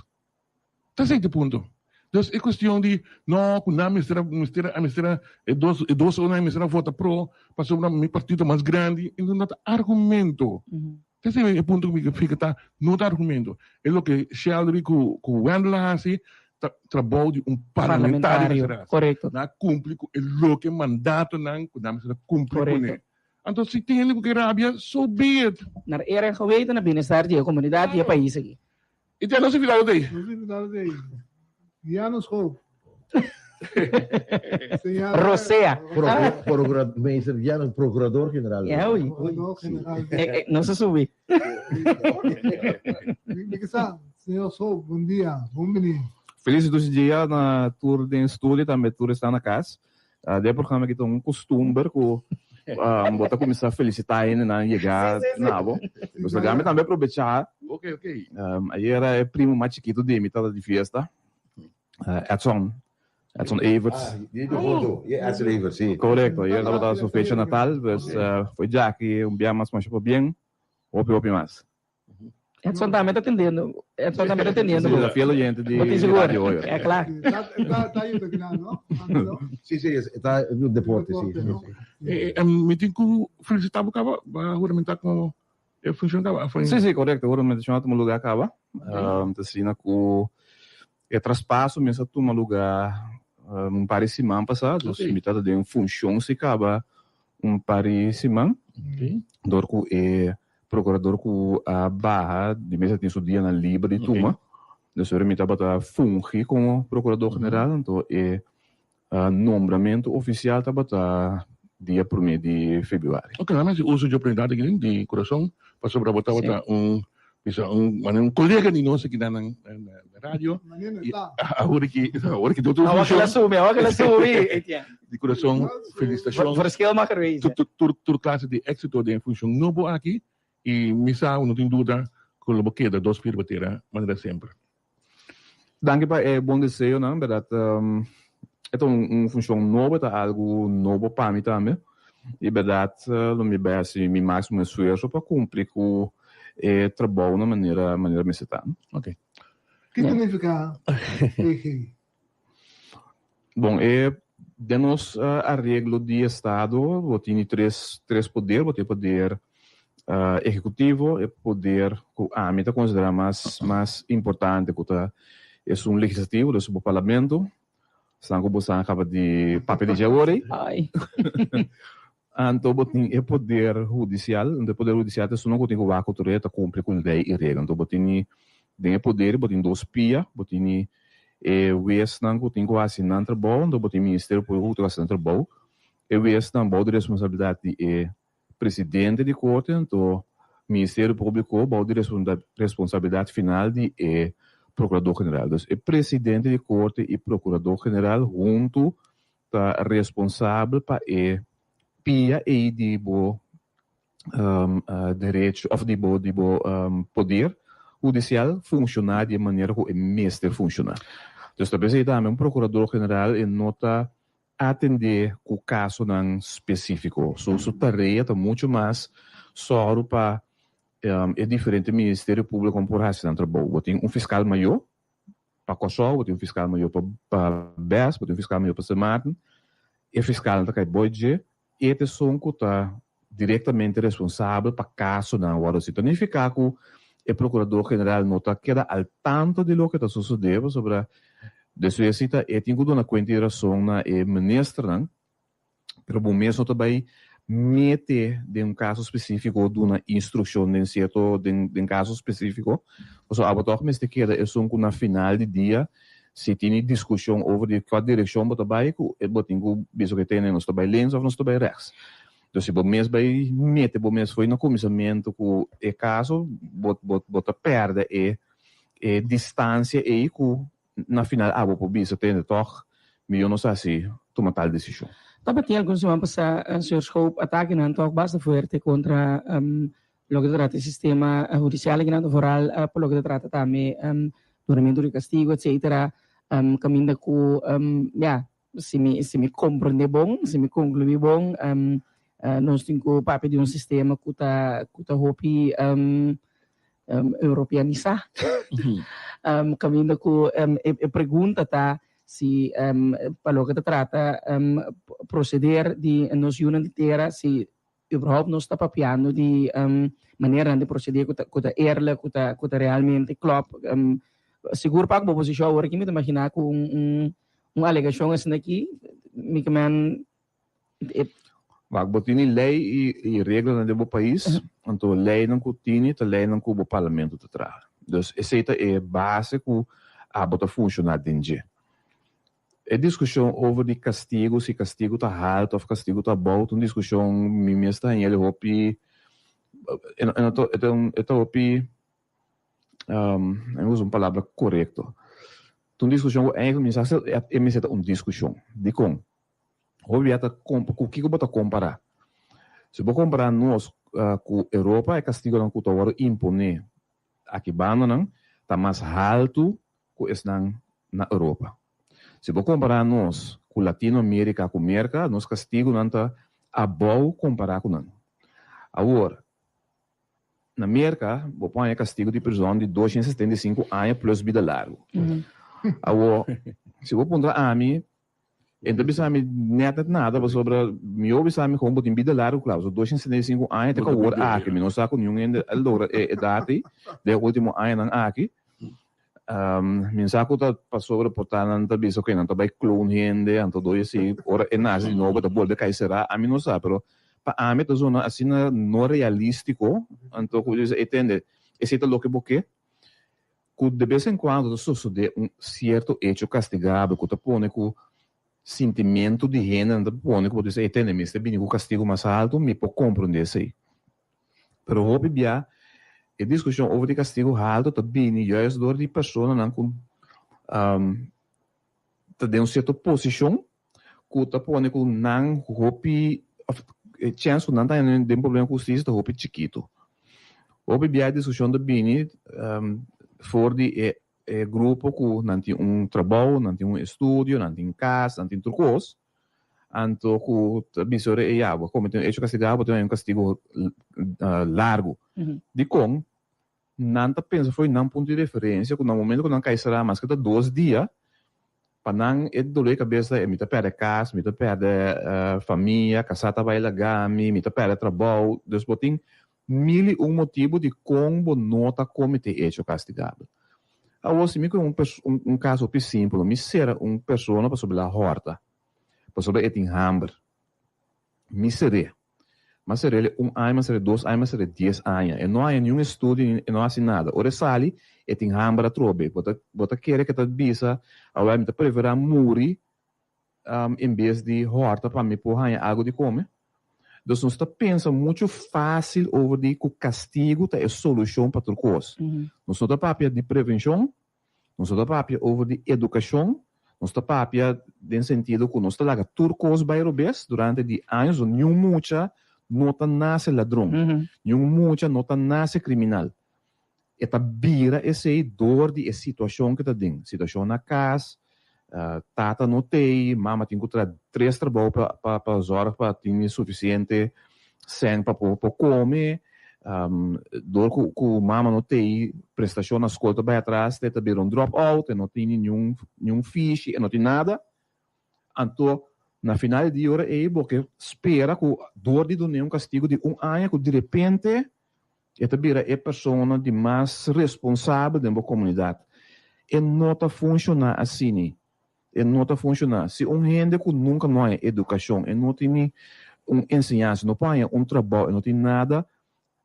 Ta esei ta e punto. Dus e kuestion di no ku nan mester a mester a mester a e dos e dos onan mester a vota pro pasobra mi partido ta mas grandi e no ta argumento. Esei e punto ku mi ke fika ta no ta argumento. E loke Sheldry ku ku Wendell a hasi ta trabou di un parlamentario mester hasi. Korekto. Nan a kumpli ku e loke mandatonan ku nan mester a kumpli kuné. Anto si tin hende ku ke rabia, so be it. Naar eer en geweten na bienestar di e komunidat di e pais aki. I te nos invitado t'ei. Nos invitado t'ei. Guiano Schoop. Rosea. Meester Guiano, procurador general. Ja, oei. Procurador general. No se subi. Mi ke sa, señor Schoop, bon dia, bon bini. Felis dushi dia na tur den studio tambe tur esnan na kas. Den e programa aki ta un kustumber ku bo ta kuminsá felisitá hendenan yegá na bo. Nos ta gami tambe aprovechá. Ayera e primo mas chikitu di mi tabata di fiesta, Edson, Edson Everts. Edson Everts, si. Korekto, ayera tabata su fecha natal, pues foi djaki un bia mas masha pabien, hopi hopi mas. Edson tambe ta tendiendo. Edson tambe ta tendiendo. Sí, fiel oyente di Bo tin sigur. Radio Hoyo. Ja, klaar. Ta ayuda kina, no? Sí, sí, ta un deporte, sí. Mi tin ku felicita bo kaba, ba huramenta komo e funcion kaba? Sí, sí, korekto. Huramentacion a tuma lugar kaba. Ta asina ku e traspaso mes a tuma lugar un par di siman pasá. Dus mi tabata den funcion si kaba un par di siman. Dor ku e Procurador cu a baha di mesa tin su dianan liber di tuma. Dus ora mi tabata fungi como Procurador General, anto e nombramento oficial tabata dia prome di februari. Ok, laat mi haci uso dje oportunidad aki di curason, pasobra bo tabata un, bisa un, manera un colega di nos aki na na radio. Y awor ki, awor ki den otro Awor funcion. ki el a sumi, awor ki el a sumi. Di kurason felisitashon. Verschil mag er wezen. Tur tur klase di éksito den e funshon nobo aki i mi sa no tin duda ku lo bo keda dos pia riba tera manera semper. Danki pa e bon deseonan, bèrdat e ta un funshon nobo, e ta algu nobo pa mi tambe i bèrdat lo mi bai hasi mi máksimo esfuerso pa kumpli ku e trabou na manera manera mester ta. Ok. Kiko nifiká PG? Bon, e Den nos areglo di estado bo tini tres tres poder, bo tin e poder ehecutivo, e poder cu ami ta considera mas mas importante cu ta esun legislativo, dus bo parlamento, esnan cu bo sa caba di papia di dje awor ey. Anto bo tin e poder hudicial, anto e poder hudicial ta esunnan cu tin cu wak cu tur e ta cumpli cu ley y regla. Anto bo tini den e poder bo tin dos pia, bo tini e wesnan cu tin cu haci nan trabou, anto bo tin Ministerio Publico cu tin cu haci nan trabou. E wesnan bou di responsabilidad di e presidente di corte, anto Ministerio Publico bou di responsabilidad final di e Procurador General. Dus e presidente di corte y Procurador General hunto ta responsabel pa e pia ei di bo derecho of di bo di bo poder hudisial funshoná di e manera ku e mester funshoná. Dus ta p'esei tambe un prokurador general e no ta atendé ku kasonan spesífiko. Su su tarea ta muchu mas sòru pa e diferente ministerio públiko por hasi nan trabou. Bo tin un fiskal mayó Pa Kòrsou bo tin un fiskal mayor pa pa Bes, bo tin un fiskal mayor pa Sint Maarten. E fiskalnan ta kai boi dje. E ta esun ku ta direktamente responsabel pa kasonan wòrdu hasi. Ta nifiká ku e prokurador general no ta keda al tanto di loke ta sosodé pasobra despues si ta e tin ku duna kuenta i rason na e ministernan. Pero bo mes no ta bai mete den un kaso spesífiko, duna instrukshon den sierto, den den kaso spesífiko. Pasobra abo tòg mester keda esun ku na final di dia, si tini diskushon over di kua direkshon bo ta bai, ku bo tin ku bisa ku tene nos ta bai links òf nos ta bai rèks. Entonces si bo mes bai mete bo mes fo'i na kuminsamentu ku e kaso, bo bo bo ta pèrdè e e distansia ei ku Na final abo por bisa tende tog mi yo no sa si tuma tal desishon. Tabatin algun siman pasá señor Schoop atakenan tog basta fuerte kontra loke ta trata e sistema hudisial akinan, vooral pa loke ta trata tambe dunamentu di kastigo etcetera, kaminda ku ya si mi si mi komprende bon, si mi konkluí bon nos tin ku papia di un sistema ku ta ku ta hopi europeanisá. Kaminda ku e pregunta ta si pa loke ta trata proseder di nos yunan di tera si überhaupt nos ta papiando di maneranan di proseder ku ta eerlijk, ku ta ku ta realmente klòp. Sigur pa ku bo posishon awor aki mi ta imaginá ku un alegashon asina aki mi ke men E. Wak, bo tini lei i reglanan den bo pais, anto leinan ku tini ta leinan ku bo parlamento ta traha. Dus esei ta e base ku abo ta funshoná den dje. E diskushon over di kastigu, si kastigu ta haltu òf kastigu ta abou, ta un diskushon mi mes ta haña el hopi, e no ta e ta hopi mi usa un palabra korekto, ta un diskushon ku eigenlijk mi sa si e mester ta un diskushon. Dikon? Hopi bia ta ku kiko bo ta kompará? Si bo kompará nos ku Europa e kastigonan ku ta wòrdu imponé aki bandanan ta mas haltu ku esnan na Europa. Si bo kompará nos ku Latino Amerika ku Merka nos kastigonan ta abou kompará ku nan. Awor na Merka bo por haña kastigo di prizòn di 275 aña plus bida largu. Awor si bo puntra ami E ta bisa mi net net nada pasobra mi yo bisa mi kon bo tin bida largu kla pasobra 275 aña te ku awor aki mi no sa ku niun hende a logra e edat ei den e ultimo añanan aki. Mi no sa ku ta pasobra por ta nan ta bisa oke nan ta bai clone hende anto dor esei ora e nase di nobo e ta bolbe kai sera ami no sa pero pa ami ta zona asina no realistiko anto ku bo bisa e tende esei ta loke bo ke. Ku de bes en kuando ta sosodé un sierto echo kastigabel ku ta pone ku sintimentu di hendenan ta pone ku bo ta bisa, Ey tende, mester bini ku kastigu mas haltu, mi por komprondé esei. Pero hopi bia e diskushon over di kastigu haltu ta bini juist dor di personanan ku ta den un sierto posishon ku ta pone ku nan hopi òf e chèns ku nan ta haña den problema ku hustisia ta hopi chikitu. Hopi bia e diskushon ta bini for di e e grupo ku nan tin un trabou, nan tin un estudio, nan tin kas, nan tin tur kos, anto ku ta bisa ora e ya bo a komete un echo kastigá bo ta haña un kastigu largu. Dikon? Nan ta pensa for di nan punto di referensia ku na momento ku nan kai será maske ta dos dia. Pa nan e dolor di kabes ta e mi ta pèrdè kas, mi ta pèrdè famia, kasá ta bai laga mi, mi ta pèrdè trabou. Dus bo tin mil i un motibu di kon bo no ta kometé echo kastigabel. Awor si mi kohe un un kaso hopi simpel, mi sera un persona pasobra el a hòrta, pasobra e tin hamber. Mi ser'é. M'a ser'é un aña, m'a ser'é dos aña, m'a ser'é dies aña. E no haña niun estudio, e no hasi nada. Ora e sali, e tin hamber atrobe. Bo ta bo ta kere ku e ta bisa, Awel, mi ta preferá muri en bes di hòrta pa mi por haña algu di kome. Dus nos ta pensa muchu fásil over di ku kastigu ta e solushon pa tur kos. Nos no ta papia di prevenshon, Nos no ta papia over di edukashon, nos ta papia den sentido ku nos ta laga tur kos bai robes durante di años, niun mucha no ta nase ladron, niun mucha no ta nase kriminal. E ta bira esei dor di e situashon ku e ta den, situashon na kas, tata no t'ei, mama tin ku traha tres trabou pa pa zòrg pa tin e sufisiente sèn pa por por kome, dor ku ku mama no t'ei prestashon na skol ta bai atras, te ta bira un drop out, e no tin niun niun fishi, e no tin nada. Anto na final di dia ora ei bo ke spera ku dor di dun'é un kastigu di un aña ku direpente E ta bira e persona di mas responsabel den bo komunidat. E no ta funshoná asini. E no ta funshoná. Si un hende ku nunka no haña edukashon, e no tin ni un enseñansa, no por haña un trabou, e no tin nada,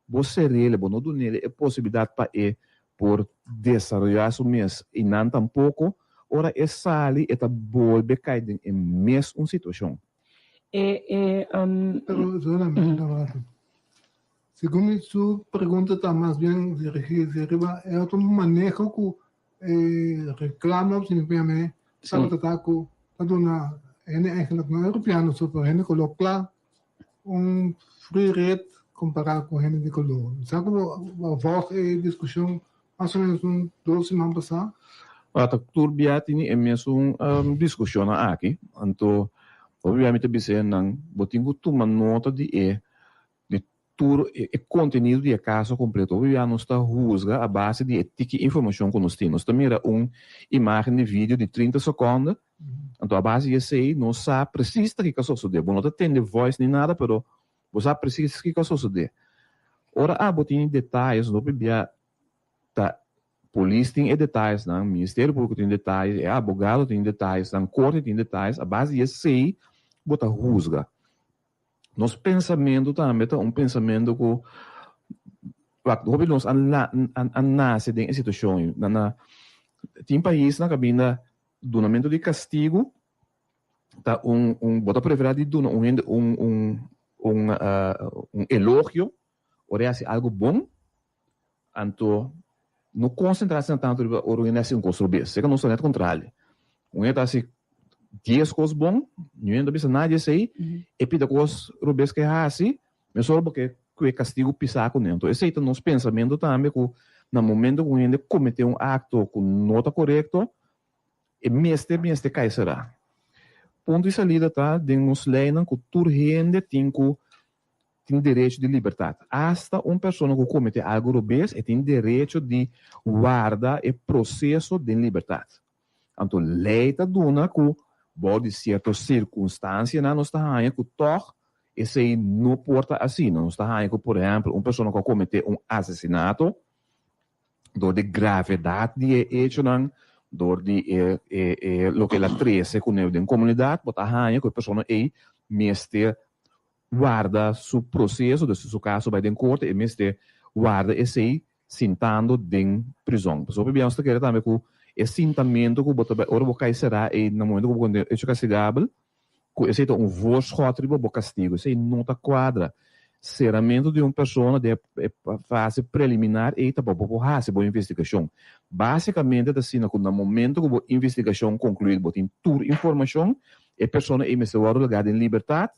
bo ser'el, bo no dun'el e posibilidat pa e por desaroyá su mes i nan tampoko, ora e sali e ta bolbe kai den e mes un situashon. E, e, um. Pero, solamente, Segun mi su pregunta ta mas bien dirigí hacia riba e otro maneho ku e reclamo, si mi por yam'é, tabata ta ku ta duna hende eigenlijk no europeano so, pero hende koló kla un free rit kompará ku hende di koló. Mi sa ku bo a vòlg e diskushon mas o ménos un dos siman pasá. Ora ta tur bia tini e mesun diskushonnan aki, anto hopi bia mi ta bisa nan bo tin ku tuma nota di e di tur e kontenido di e kaso kompleto. Hopi bia nos ta husga a base di e tiki informashon ku nos tin. Nos ta mira un imágen di video di trinta sekònde, anto a base di esei nos sa presis ta kiko a sosodé. Bo no ta tende voice ni nada, pero bo sa presis kiko a sosodé. Ora abo tin detayes, hopi bia ta polis tin e detayesnan, Ministerio Públiko tin detayes, e abogado tin detayesnan, korte tin detayes, a base di esei bo ta husga. Nos pensamentu tambe ta un pensamentu ku wak hopi di nos a a nase den e situashon ei. Na na tin paisnan kaminda dunamentu di kastigu ta un un bo ta preferá di duna un hende un un un un elogio ora e hasi algu bon anto no konsentrá asina tantu riba ora un hende hasi un kos robes. Seka nos ta nèt kontrali. Un hende ta hasi dies kos bon, niun hende ta bisa nada di esei, e pida kos robes ku e hasi, mesora bo ke ku e kastigu pisá kuné. Anto esei ta nos pensamentu tambe ku na momento ku un hende kometé un akto ku no ta korekto, e mester mester kai será. Punto di salida ta den nos leinan ku tur hende tin ku tin derecho di libertat. Asta un persona ku komete algu robes e tin derecho di warda e proseso den libertat. Anto lei ta duna ku bou di sierto sirkunstansianan nos ta haña ku tòg esei no por ta asina. Nos ta haña ku por ehèmpel un persona ku a kometé un asesinato dor di gravedat di e echonan, dor di e e loke el a trese kuné den komunidat bo ta haña ku e persona ei mester warda su proceso, dus su caso bay den corte, e mester warda esey sintando den prizon. Pasobra hopi bia nos ta kere tambe cu e sintamento cu bo ta bay, ora bo cay cera ey na momento cu bo comete hecho castigabel, cu esey ta un voorschot riba bo castigo. Esey no ta cuadra. Ceramento di un persona den e fase preliminar ey ta pa bo por haci bo investigacion. Basicamente ta asina cu na momento cu bo investigacion conclui, bo tin tur informacion, e persona ey mester wordo laga den libertad,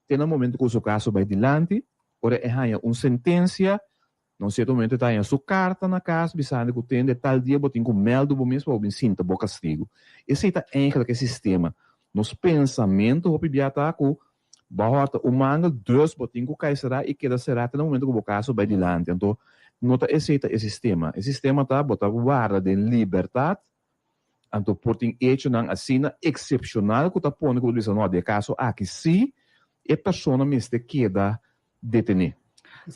Te na momento ku su kaso bai dilanti, ora e haña un sentensia, na un sierto momento e ta haña su karta na kas bisando ku tende tal dia bo tin ku mèldu bo mes pa bo bin sinta bo kastigu. Esei ta eigenlijk e sistema. Nos pensamentu hopi bia ta ku bo a hòrta un mangel, dus bo tin ku kai será i keda será te na momento ku bo kaso bai dilanti. Anto no ta esei ta e sistema. E sistema ta bo ta warda den libertat. Anto por tin echonan asina eksepshonal ku ta pone ku bo ta bisa no, den e kaso aki sí e persona mester keda detené.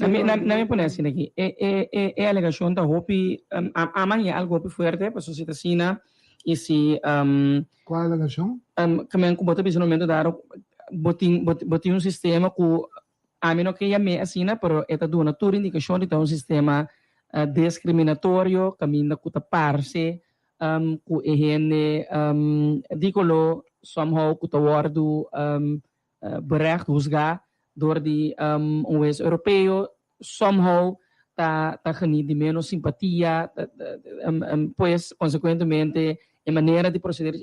Na mi na mi pone asina aki, e e e e alegashon ta hopi a manera algu hopi fuerte pasobra si ta asina i si Kua alegashon? Kamen ku bo ta bisa na momento dado bo tin bo tin un sistema ku Ami no ke yam'é asina, pero e ta duna tur indikashon di ta un sistema deskriminatorio kaminda ku ta parse ku e hende di koló somehow ku ta wòrdu berecht, husgá dor di un wes europeo somehow ta ta geniet di ménos simpatia, pues konsekuentemente e manera di proseder.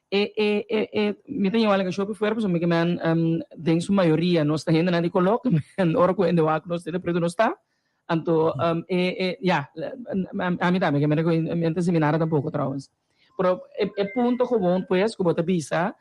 E e e e mi ta yama algo shopi fuerte pasobra mi ke men den su mayoria nos ta hendenan di koló ke men ora ku hende wak nos tene pretu nos ta anto e e ya ami tambe ke men mi no ta simi nada tampoko trouwens pero e e punto gewoon pues ku bo ta bisa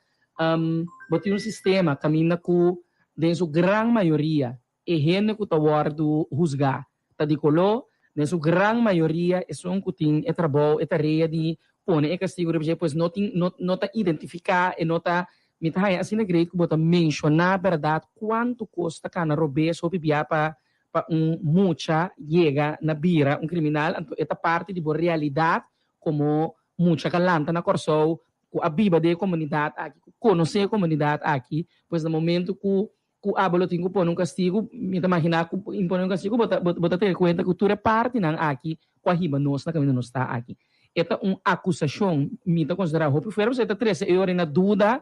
bo tin un sistema kaminda ku den su gran mayoria E hende ku ta wòrdu husgá ta di koló, den su gran mayoria esun ku tin e trabou, e tarea di pone e kastigu riba dje, pues no tin, no, no ta identifiká, e no ta, mi ta haña asina great ku bo ta menshoná bèrdat kuantu kos ta kana robes hopi bia pa pa un mucha yega na bira un kriminal, anto e ta parti di bo realidat komo mucha ka lanta na Kòrsou, ku a biba den e komunidat aki, ku konosé e komunidat aki, pues na momentu ku ku abo lo tin ku pone un kastigu, mi ta maginá ku impone un kastigu bo ta bo ta tene kuenta ku tur e partinan aki ku a hiba nos na kaminda nos ta aki. E ta un akusashon, mi ta konsiderá hopi fuerte pasobra e ta trese e ora na duda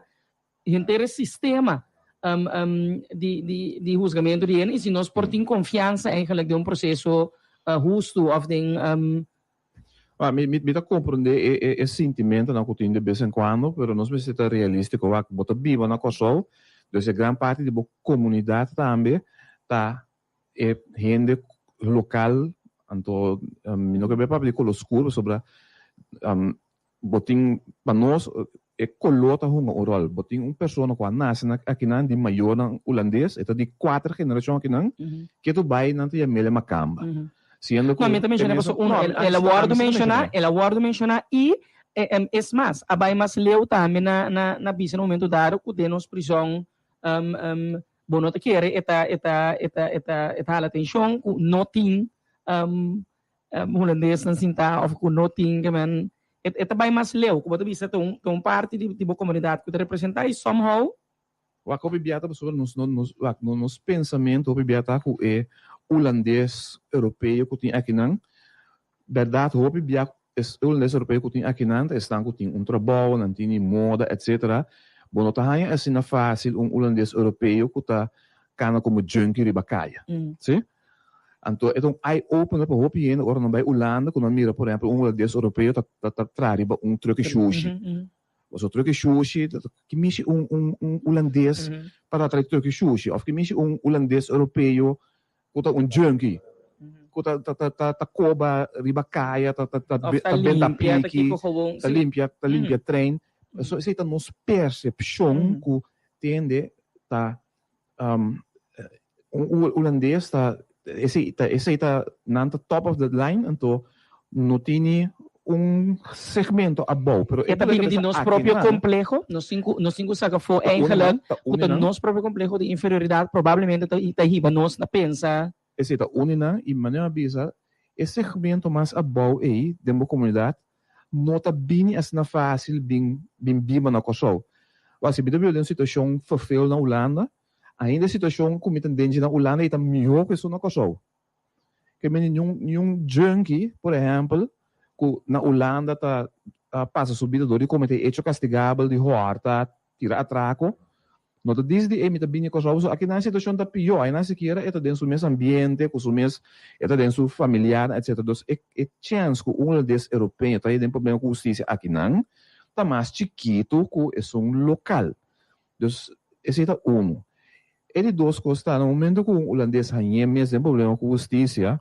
henter e sistema di di di husgamentu di hende i si nos por tin konfiansa eigenlijk den un proseso hustu òf den Ah, mi, mi, mi ta comprende e, e, e sintimentonan cu tin de bes en cuando, pero nos mester ta realistico. Wak, bo ta biba na Kòrsou, dus e gran parti di bo comunidad tambe ta e hende local, anto mi no ke bai papia di color scur pasobra bo tin, pa nos e color ta hunga un rol. Bo tin un persona cu a nace na akinan di mayornan hulandes, e ta di cuater generacion akinan, ke tu bay nan ta yam'el e macamba. Siendo cu. No, mi ta menciona pasobra uno, el a wordo menciona, el a wordo menciona y es mas, a bay mas leu tambe na na bisa na momento dado cu den nos prison bo no ta kere e ta e ta e ta e ta e ta hala atencion cu no tin hulandesnan sinta of cu no tin ke men e ta bay mas leu cu bo ta bisa ta un ta un parti di bo comunidad cu ta representa y somehow. Wak hopi bia ta pasobra nos no nos wak no nos pensamentu hopi bia ta cu e hulandes europeo cu tin akinan berdad hopi bia e hulandes europeo cu tin akinan ta esnan cu tin un trabou nan tini moda etcetera bo no ta haña asina facil un hulandes europeo cu ta cana como junkie riba caya si. Anto e ta un eye opener pa hopi hende ora nan bai Hulanda ku nan mira por ehempel un hulandes europeo ta ta traha riba un truck shushi. Pasobra truck shushi ki mishi un un un hulandes pa ta traha truck shushi of ki mishi un hulandes europeo ku ta un junkie ku ta ta ta ta koba riba kaya ta ta ta ta benta piki ta limpia ta limpia trein. So esei ta nos persepshon ku tende ta Un hulandes ta esei ta esei ta nan ta top of the line anto no tini un segmento abou pero E ta bini di nos propio compleho, nos tin cu nos tin cu saca afo eigenlijk cu ta nos propio compleho di inferioridad probablemente ta ta hiba nos na pensa. Esei ta uni nan y manera mi a bisa e segmento mas abou ei den bo comunidad no ta bini asina fácil bin bin biba na Kòrsou. Wak, si mi ta biba den un situashon ferfeel na Hulanda, ainda e situashon ku mi ta den dje na Hulanda ei ta mihó ku esun na Kòrsou. Ke mende niun niun junkie, por ehèmpel, ku na Hulanda ta pasa su bida dor di kometé echo kastigabel di hòrta, tira atrako, No ta dici di ey mi ta bini Kòrsou pasobra aki nan e situacion ta pió, aynan sikiera e ta den su mes ambiente cu su mes e ta den su familiarnan etcetera dus e e chens cu un hulandes europeo ta den problema cu husticia aki nan ta mas chikito cu esun local dus esey ta uno. E di dos cos ta na momento cu un hulandes hañ'e mes den problema cu husticia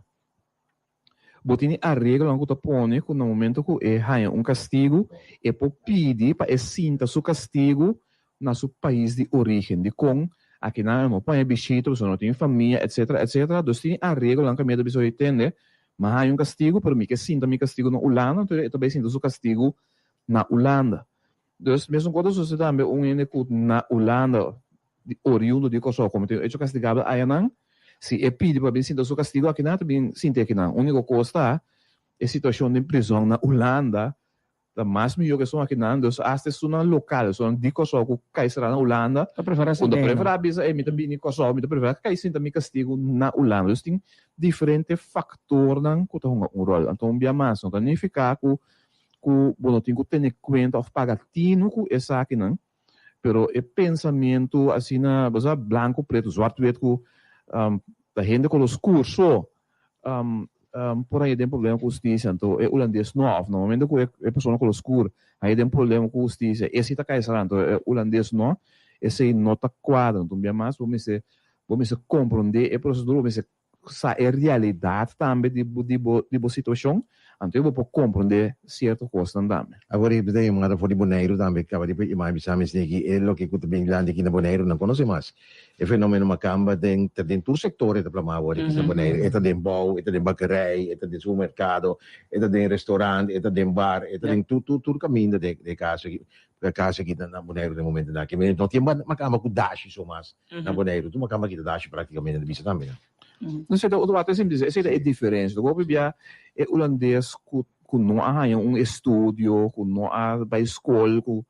Bo tin e areglonan ku ta pone ku na momento ku e haña un kastigu, e por pidi pa e sinta su kastigu na su pais di orígen. Dikon? Akinan e no por haña bishita pasobra no tin famia, etcetera, etcetera. Dus tin e areglonan kaminda ta bisa, Oye, tende, mi a haña un kastigu, pero mi ke sinta mi kastigu na Hulanda, entonces e ta bai sinta su kastigu. na Hulanda. Dus mesun kos ta sosodé tambe un hende ku na Hulanda di oriundo di Kòrsou kometé un echo kastigabel ayanan, si e pidi pa bin sinta su kastigu akinan, ta bin sinti akinan. Úniko kos ta e situashon den prizòn na Hulanda ta mas mihó ku esun akinan, dus asta esunnan lokal, esunnan di Kòrsou ku kai será na Hulanda, Ta preferá ku ta sinta einan. preferá bisa, ey mi ta bini Kòrsou, mi ta preferá kai sinta mi kastigu na Hulanda. Dus tin diferente faktornan ku ta hunga un ròl. Anto un bia mas no ta nifiká ku ku bo no tin ku tene kuenta òf paga tinu ku esakinan, pero e pensamentu asina, bo sa, blanku pretu, zwart wit ku ta hende kolor skur so por haña den problema ku hustisia, anto e hulandes no, òf na momento ku e persona kolor skur haña den problema ku hustisia, e si ta kai sera, anto e hulandes no, esei no ta kuadra. Anto un bia mas bo mester bo mester komprondé e prosedura, bo mester sa e realidat tambe di bo di bo di bo situashon, anto bo por komprondé sierto kosnan tambe. Awor e ta yamada for di Boneiru tambe kaba di imagen bisa mi esaki e loke ku ta bin dilanti aki na Boneiru nan konosé mas e fenomeno makamba den ta den tur sektor e ta plama awor aki na Boneiru e ta den bou e ta den bakerij e ta den supermerkado e ta den restaurant e ta den bar e ta den tur tur tur kaminda den e kaso aki e kaso aki na Boneiru den momentonan aki no tin makamba ku dashi so mas na Boneiru tur makamba kita dashi praktikamente ta bisa tambe. No sé, otro wak ta simple, esei ta e diferencia. Lo hopi bia e hulandes ku ku no a haña un estudio, ku no a bai skol, ku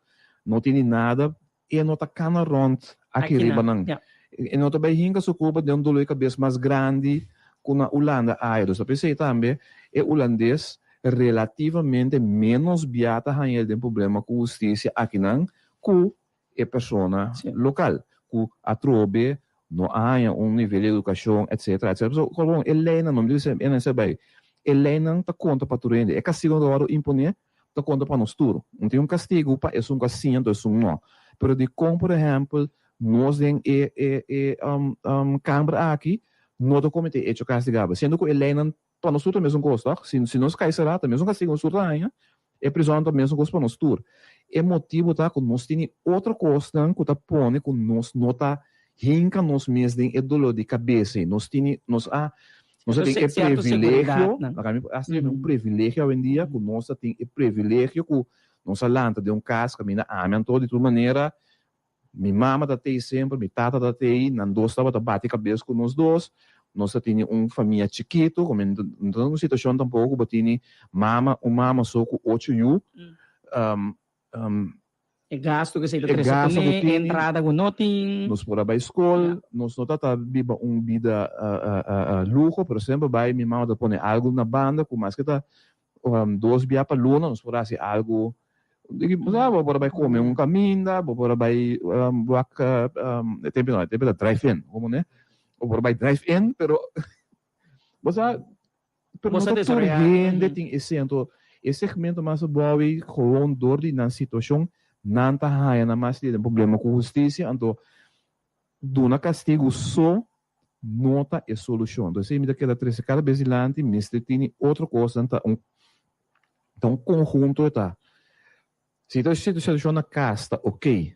no tini nada, e no ta kana rònt aki riba nan. E no ta bai hinka su kurpa den un dolor di kabes mas grandi ku na Hulanda aya. Dus ta p'esei tambe e hulandes relativamente ménos bia ta haña el den problema ku hustisia akinan ku e persona lokal ku atrobe no a haña un nivel di edukashon etcetera etcetera. Pasobra kòrda bon e leinan no mi ta bisa e nan esei bai e leinan ta konta pa tur hende e kastigu ku ta wòrdu imponé ta konta pa nos tur. No tin un kastigu pa esun ku a siña anto esun no. Pero dikon por ehèmpel nos den e e e kamber aki no ta kometé echo kastigabel siendo ku e leinan Pa nos tur ta mesun kos, tòg? Si si nos kai será, ta mesun kastigu nos tur ta haña. E prizòn ta mesun kos pa nos tur. E motibu ta ku nos tini otro kosnan ku ta pone ku nos no ta hinka nos mes den e doló di kabes ei. Nos tini, nos a, nos a tin e privilegio, laga mi hasta yama un privilegio awendia ku nos a tin e privilegio ku nos a lanta den un kas kaminda ami anto di tur manera Mi mama ta tei semper, mi tata ta tei, nan dos tabata bati kabes ku nos dos. Nos ta tini un famia chikitu, komo no ta un situashon tampoko ku bo tini mama, un mama so ku ocho yu. E gastu ku esei ta trese kuné, e entrada ku no tin. Nos por a bai skol, nos no tabata biba un bida luho, pero semper bai mi mama ta pone algu na banda ku maske ta dos bia pa luna nos por hasi algu bo por a bai come un caminda bo por a bai wak e tempo no e tempo ta drive in como ne bo por a bai drive in pero bo sa pero no ta tur hende tin esei anto e segmento mas abou ei gewoon door di nan situacion nan ta haya nan mas den problema cu husticia anto Duna kastigu so no ta e solushon. Entonces esei mi ta keda trese kada bes dilanti, mester tini otro kosnan ta un ta un konhunto e ta. Si ta situashon na kas ta oke,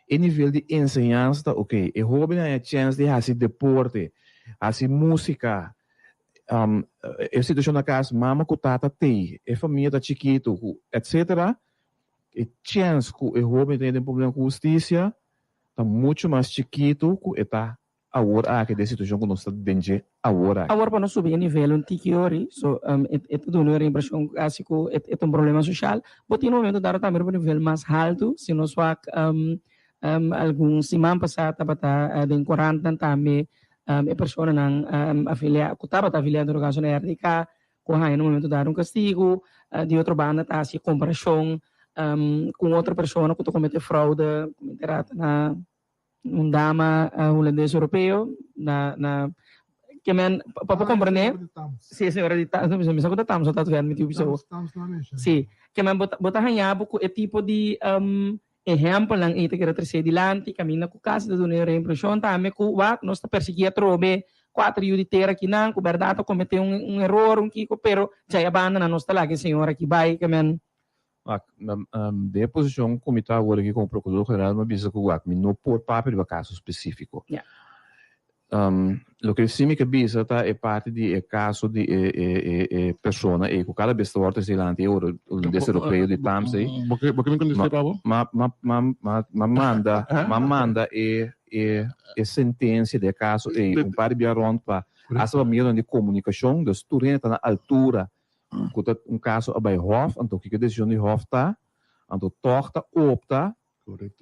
e nivel di enseñansa ta oke, e hoben a haña chèns di hasi deporte, hasi músika, e situashon na kas mama ku tata tei, e famia ta chikitu ku etsetera, e chèns ku e hoben ta den problema ku hustisia ta mucho mas chikitu ku e ta awor aki den situashon ku nos ta den dje awor aki. Awor pa nos subi e nivel un tiki ori, so e ta duna un impreshon kasi ku e ta un problema soshal. Bo tin un momento dado tambe riba un nivel mas haltu, si nos wak algun siman pasá tabata den korantnan tambe e personanan afilia ku tabata afilia en todo kaso na RDK ku haña na un momento dado un kastigu, di otro banda ta hasi komparashon ku un otro persona ku ta komete fraude, ku mi trata na un dama hulandes europeo na na ke men pa bo komprende si e señora di Tams, mi sa ku ta Tams o ta Advent mi tin bisa bo si ke men bo ta haña bo ku e tipo di Ehèmpelnan ei ta keda tresé dilanti, kaminda ku kasi ta duna e reimpreshon tambe ku wak nos ta persiguí atrobe kuater yu di tera akinan ku bèrdat a kometé un un eror, un kiko, pero djai a banda nan nos ta laga e señor aki bai, ke men. Wak, den e posishon ku mi ta awor aki komo prokurador general mi a bisa ku wak mi no por papia riba kaso spesífiko. Ya. Loke si mi ke bisa ta e parti di e kaso di e e e e persona ei ku kada bes ta wòrdu trese dilanti e ora hulandes europeo di Tams ei. Bo ke bo ke mi kontest'é pa bo? Ma ma ma ma ma manda ma manda e e e sentensia di e kaso ei un par di bia rònt pa asta pa medionan di komunikashon dus tur hende ta na altura ku ta un kaso a bai hòf anto kiko e desishon di hòf ta anto tòg ta opta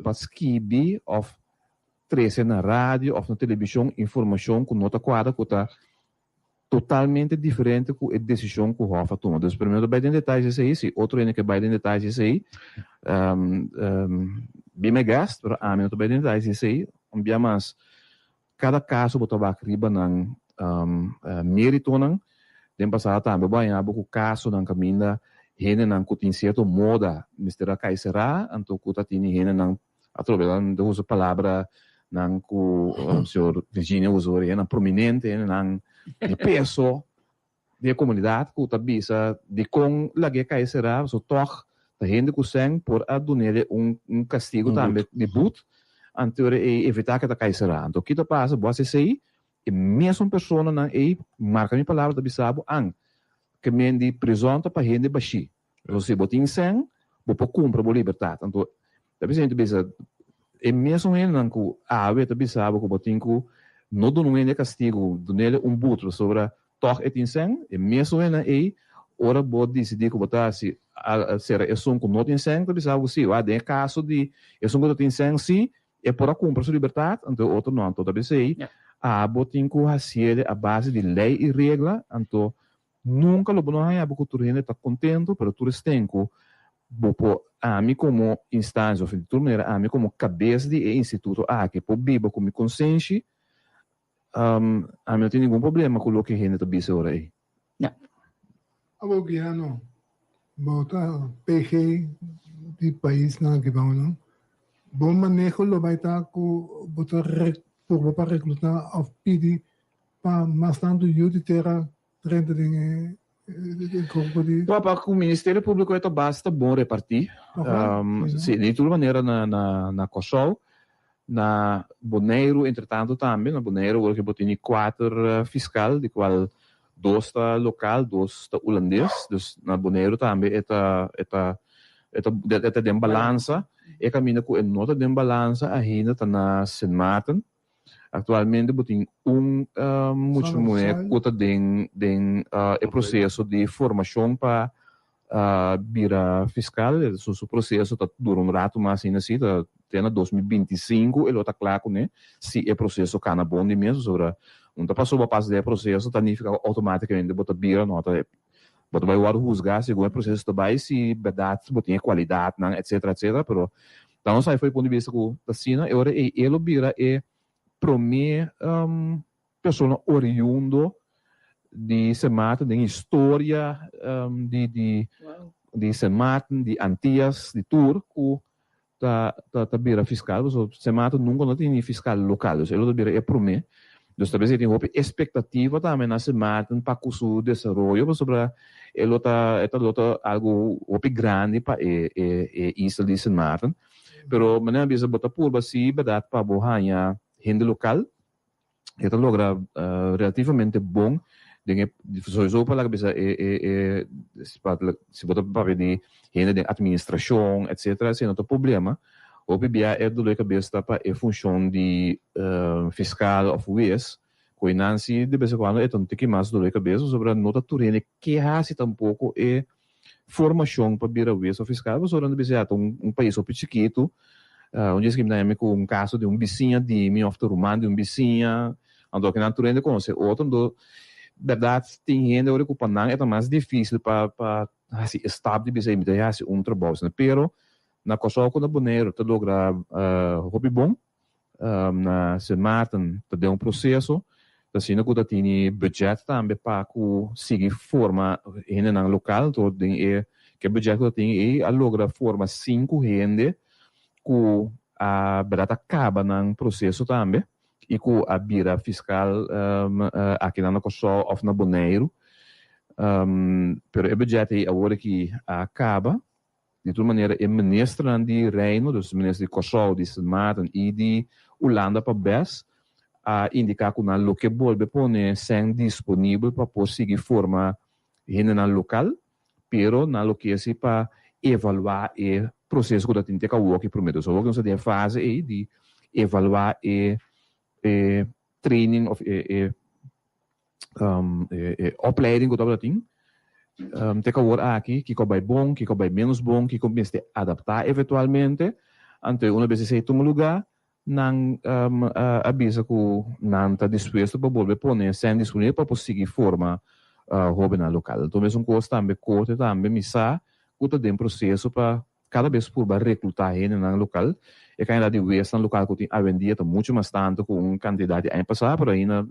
pa skibi òf trese na radio òf na telebishon informashon ku no ta kuadra ku ta totalmente diferente ku e desishon ku hòf a tuma. Dus primero ta bai den detaye esei, si otro hende ke bai den detaye esei be my guest, pero ami no ta bai den detaye esei. Un bia mas kada kaso bo ta wak riba nan meritonan. Den pasado tambe bo haña bo ku kasonan kaminda hendenan ku tin sierto moda mester a kai será, anto ku ta tini hendenan Atrobe nan ta usa palabra nan ku señor Virginia usa ora nan prominente nan di peso di e komunidat ku ta bisa dikon lag'é kai será pasobra tòg ta hende ku sèn por a dun'é un un kastigu tambe di but anto ora ei evitá ku e ta kai será. Anto ki ta pasa bo hasi esei e mesun personanan ei marka mi palabra ta bisa bo an ke men di prizòn ta pa hende bashí. Pasobra si bo tin sèn, bo por kumpra bo libertat. Anto, ta bisa hende ta bisa, e mesun hendenan ku awe ta bisa bo ku bo tin ku no duna un hende kastigu, dun'el un but pasobra tòg e tin sèn, e mesun hendenan ei, ora bo disidí ku bo ta hasi sera esun ku no tin sèn, ta bisa bo ku si, wak, den e kaso di esun ku ta tin sèn si, e por a kumpra su libertat, anto e otro no. Anto ta bisa ei, abo tin ku hasiel a base di lei i regla, anto Nunka lo bo no haña bo ku tur hende ta kontentu, pero tur esten ku bo por, ami komo instansia òf di tur manera ami komo kabes di e instituto aki por biba ku mi konsenshi, ami no tin ningun problema ku loke hende ta bisa e ora ei. Abo Guiano, bo ta PG di paisnan aki bou no? Bo maneho lo bai ta ku bo ta purba pa rekluta òf pidi Pa mas tantu yu di tera drenta den e grupo di. Papa, ku Ministerio Públiko e ta basta bon repartí. Sí, di tur manera na Kòrsou, na Boneiru entretantu tambe. Na Boneiru awor ke bo tene kuater fiskal, di kual dos ta lokal, dos ta ulandes. Dus na Boneiru tambe e ta e ta e ta e ta den balansa. E kaminda ku e no ta den balansa ainda ta na Sint Maarten. Aktualmente bo tin un mucha muhé ku ta den den e proseso di formashon pa bira fiskal. Su su proseso ta dura un ratu mas ainda si, ta te na 2025 e lo ta kla kuné si e proseso kana bon di mes. Pasobra un ta pasobra pas den e proseso ta nifiká ku outomátikamente bo ta bira no ta bo ta bai wòrdu husgá segun e proseso ta bai si bèrdat bo tin e kualidatnan etsetera etsetera pero Ta nos sai for e punto di bista ku ta asina e ora ei e lo bira e promé persona oriundo di Sint Maarten den historia di di di Sint Maarten, di Antias, di tur ku ta ta bira fiskal pasobra Sint Maarten nunka no tin fiskal lokal dus e lo ta bira e promé. Dus ta bes e tin hopi espektativa tambe na Sint Maarten pa ku su desaroyo pasobra e lo ta e ta lo ta algu hopi grandi pa e e e isla di Sint Maarten. Pero manera mi a bisa bo ta purba si bèrdat pa bo haña hende lokal e ta logra relativamente bon den e sowieso pa laga bisa e e e si bo ta papia di hende den administrashon etcetera esei no ta problema. Hopi bia e dolor di kabes ta pa e funshon di fiskal òf hues, ku e nan si de bes en kuando e ta un tiki mas dolor di kabes pasobra no ta tur hende ke hasi tampoko e formashon pa bira hues òf fiskal pasobra nan ta bisa ya ta un pais hopi chikitu. Un dje skirbi mi ku un kaso di un bisiña di mi òf ta ruman di un bisiña, anto aki nan tur hende konosé otro, anto bèrdat tin hende ora ku pa nan e ta mas difísil pa pa hasi e stap di bisa mi ta hasi un trabou asina, pero Na Kòrsou ku na Boneiru ta logra hopi bon. Na Sint Maarten ta den un proseso. Ta asina ku ta tini budget tambe pa ku sigui forma hendenan lokal. Anto den e ke budget ku ta tin ei a logra forma sinku hende ku a bèrdat a kaba nan proseso tambe i ku a bira fiskal akinan na Kòrsou òf na Boneiru. Pero e budget ei awor aki a kaba. Di tur manera e ministernan di Reino, dus minister di Kòrsou, di Sint Maarten i di Ulanda pa bes, a indiká ku nan lo ke bolbe pone sèn disponibel pa por sigui forma hendenan lokal, pero nan lo ke si pa evaluá e proseso ku ta tin te ku awoki promé. Dus awoki nos ta den e fase ei di evaluá e e training òf e e e opleiding ku tabata tin te ku awor aki, kiko a bai bon, kiko a bai ménos bon, kiko mester adaptá eventualmente. Anto una bes esei tuma lugá, nan a bisa ku nan ta dispuesto pa bolbe pone sèn disponibel pa por sigui forma hóbennan lokal. Anto mesun kos tambe korte tambe mi sa ku ta den proseso pa Kada bes purba reklutá hendenan lokal. E kantidat di wesnan lokal ku tin awendia ta muchu mas tantu ku un kantidat di aña pasá, pero ainda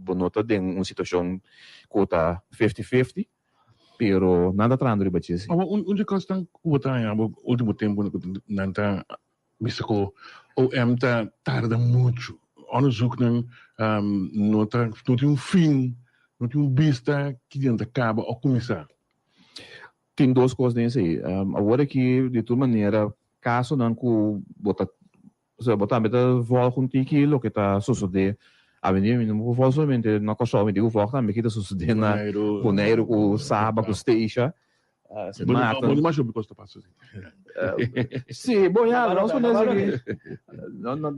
bo no ta den un situashon ku ta fifty-fifty, pero nan ta trahando riba dje si. Awor, un di kosnan ku bo ta haña bo último tempu ku nan ta bisa ku OM ta tarda muchu, onderzoeknan no ta no tin un fin, no tin un bista ki dia nan ta kaba òf kuminsá. Tin dos kos den esei. Awor aki di tur manera kasonan ku bo ta, osea bo tambe ta vòlg un tiki loke ta sosodé awendia. Mi no por vòlg solamente na Kòrsou, mi tin ku vòlg tambe ki ta sosodé na Boneiru ku Saba ku Statia, Sint Maarten. Bo no masha hopi kos ta pasa si. Si, bo ya, nos pone esaki.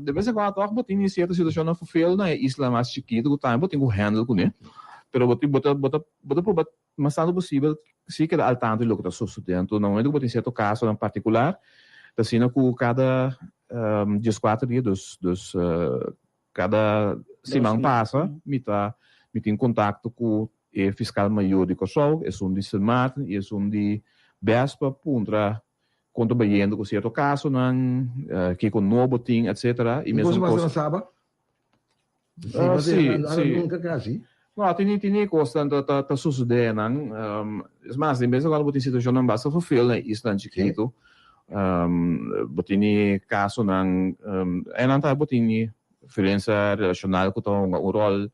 De bes en kuando tòg bo tin sierto situashonnan ferfeel na e isla mas chikitu ku tambe bo tin ku handle kuné. Pero bo tin bo ta bo ta bo ta proba Mas tantu posibel si keda al tantu di loke ta sosodé. Anto na momento ku bo tin sierto kasonan partikular, ta asina ku kada dieskuater dia, dus dus kada siman pasa, mi ta mi tin kontakto ku e fiskal mayor di Kòrsou, esun di Sint Maarten i esun di Bes pa puntra kon ta bayendo ku sierto kasonan, kiko nobo tin, etsetera. I mesun kos. na Saba? Sí, sí. Nunca casi. No, tin tin e cosnan ta ta ta sucede nan. Es mas, den bes cuando bo tin situacionnan basta vervel na e islan chikito, bo tin e casonan, einan ta bo tin e violencia relacional cu ta hunga un rol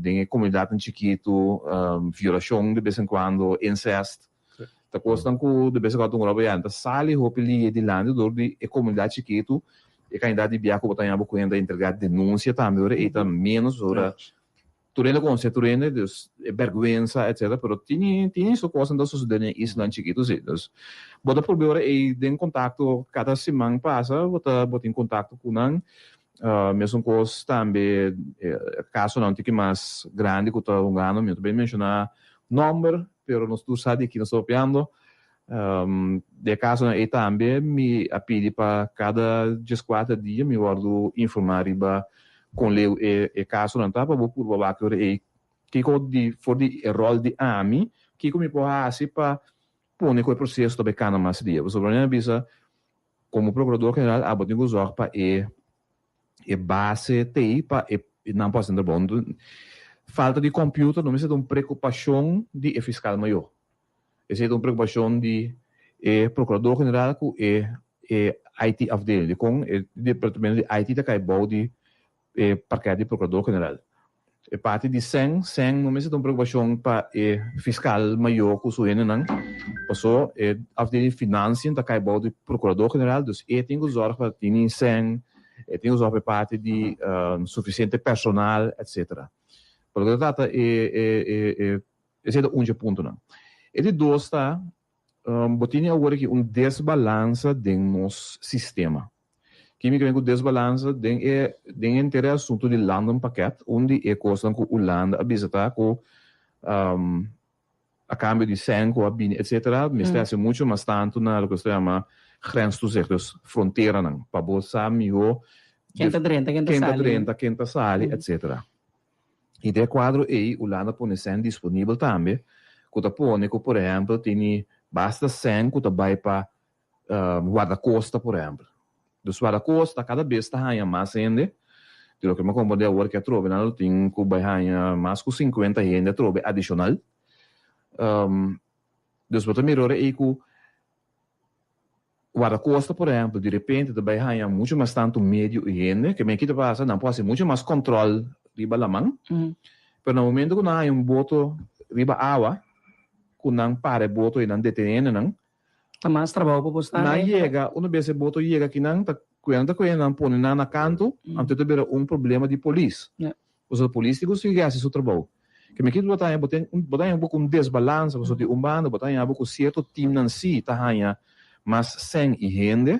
den e comunidadnan chikito, violacion de bes en cuando, incest. Ta kosnan ku de bes en kuando un roba ya ta sali hopi liye dilanti dor di e komunidat chikitu, e kantidat di bia ku bo ta haña bo kuenta entregá denunsia tambe ora ei ta ménos ora tur hende konosé tur hende dus e bèrgwensa etcetera pero tin tin esaki kosnan ta sosodé den e islanan chikitu si dus bo ta purba ora ei den kontakto kada siman pasa bo ta bo tin kontakto ku nan mesun kos tambe kasonan un tiki mas grandi ku ta hungando mi no ta bin menshoná nòmber. Pero nos tur sa di ki nos ta papiando. Den e kasonan ei tambe mi a pidi pa kada dieskuater dia mi wòrdu informá riba kon leu e e kasonan ta pa bo purba wak ora ei kiko di for di e ròl di ami kiko mi por hasi pa pone ku e proseso ta bai kana mas dia. Pasobra mi a bisa komo prokurador general abo tin ku zòrg pa e E base t'ei pa e nan por hasi nan trabou. Falta di computer no mester ta un preocupacion di e fiscal mayor. Esei ta un preocupacion di e procurador general cu e e IT afdeling. Dicon e departamento di IT ta cay bou di e parket di procurador general. E parti di sèn, sèn no mester ta un preokupashon pa e fiskal mayor ku su hendenan, paso e afdeling financiën ta kai bou di prokurador general, dus e tin ku zòrg pa tini sèn, e tin ku zòrg pa e parti di sufisiente personal, etsetera. Pa loke ta trata e e e esei ta un dje puntonan. E di dos ta, bo tini awor aki un desbalansa den nos sistema. Kimi ku desbalansa den e den henter e asuntu di landenpakket, un di e kosnan ku Hulanda a bisa ta ku a kambio di sèn ku a bini etsetera mester hasi muchu mas tantu na loke nos ta yama grenstoezicht, dus fronteranan pa bo sa mihó Ken ta drenta, ken ta ken ta sali. drenta, ken ta sali etsetera. I den e kuadro ei Hulanda pone sèn disponibel tambe ku ta pone ku por ehèmpel tini basta sèn ku ta bai pa Guardacosta por ehempel. Dus guardacosta cada bes ta haña mas hende, di loke mi a comprende awor ke atrobe nan lo tin ku bai haña mas ku sinkuenta hende atrobe adishonal. Dus bo ta mira ora ei ku guardacosta por ehempel di repente ta bai haña muchu mas tantu medio i hende, ke men ki ta pasa nan por hasi muchu mas kòntròl riba laman, pero na momento ku nan haña un boto riba awa ku nan para e boto i nan detene hendenan. Ta mas trabou pa bo sta Nan yega, una bes e boto yega akinan, ta kuenda ta kuenda nan pone nan na kantu, anto ta bira un problema di polis. Pasobra polis tin ku sigui hasi su trabou. Ke mi kier bo ta haña bo tin bo ta haña bo ku un desbalansa pasobra di un banda bo ta haña bo ku sierto teamnan si ta haña mas sèn i hende,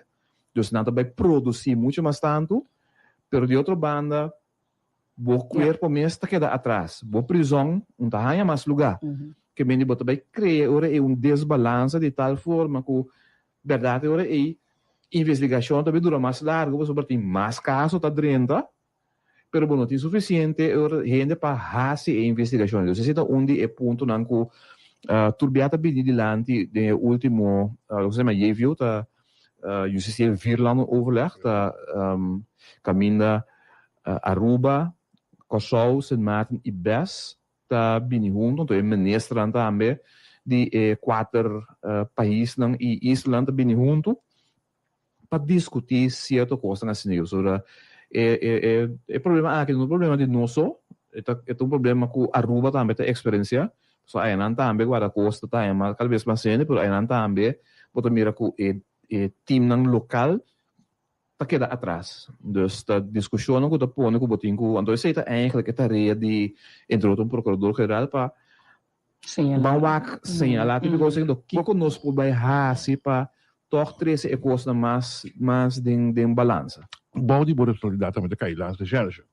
dus nan ta bai produsí muchu mas tantu, pero di otro banda bo kuerpo mes ta keda atras, bo prizòn no ta haña mas lugá. Ke mende bo ta bai krea e ora ei un desbalansa di tal forma ku bèrdat e ora ei investigashon ta bai dura mas largu pasobra tin mas kaso ta drenta. Pero bo no tin sufisiente hende pa hasi e investigashon. Entonces esei ta un di e puntonan ku tur bia ta bini dilanti den e ultimo loke se yama JVO ta Justitieel Vierlandenoverleg ta kaminda Aruba, Kòrsou, Sint Maarten i bes ta bini hunto, anto e ministernan tambe di e kuater paisnan i islanan ta bini hunto. pa diskutí sierto kosnan asina yo. Pasobra e e e e problema aki no ta un problema di nos so, e ta e ta un problema ku Aruba tambe ta eksperensiá. Pasobra ayanan tambe Guardacosta ta haña mas kada bes mas hende, pero ayanan tambe bo ta mira ku e e timnan lokal ta keda atras. Dus ta diskushonnan ku ta pone ku bo tin ku, anto esei ta eigentlik e tarea di entre otro un prokurador general pa Ban wak señalá tipo kos asina, kiko nos por bai hasi pa tòg trese e kosnan mas mas den den balansa? Bou di bo responsabilidat tambe ta kai Landsrecherche.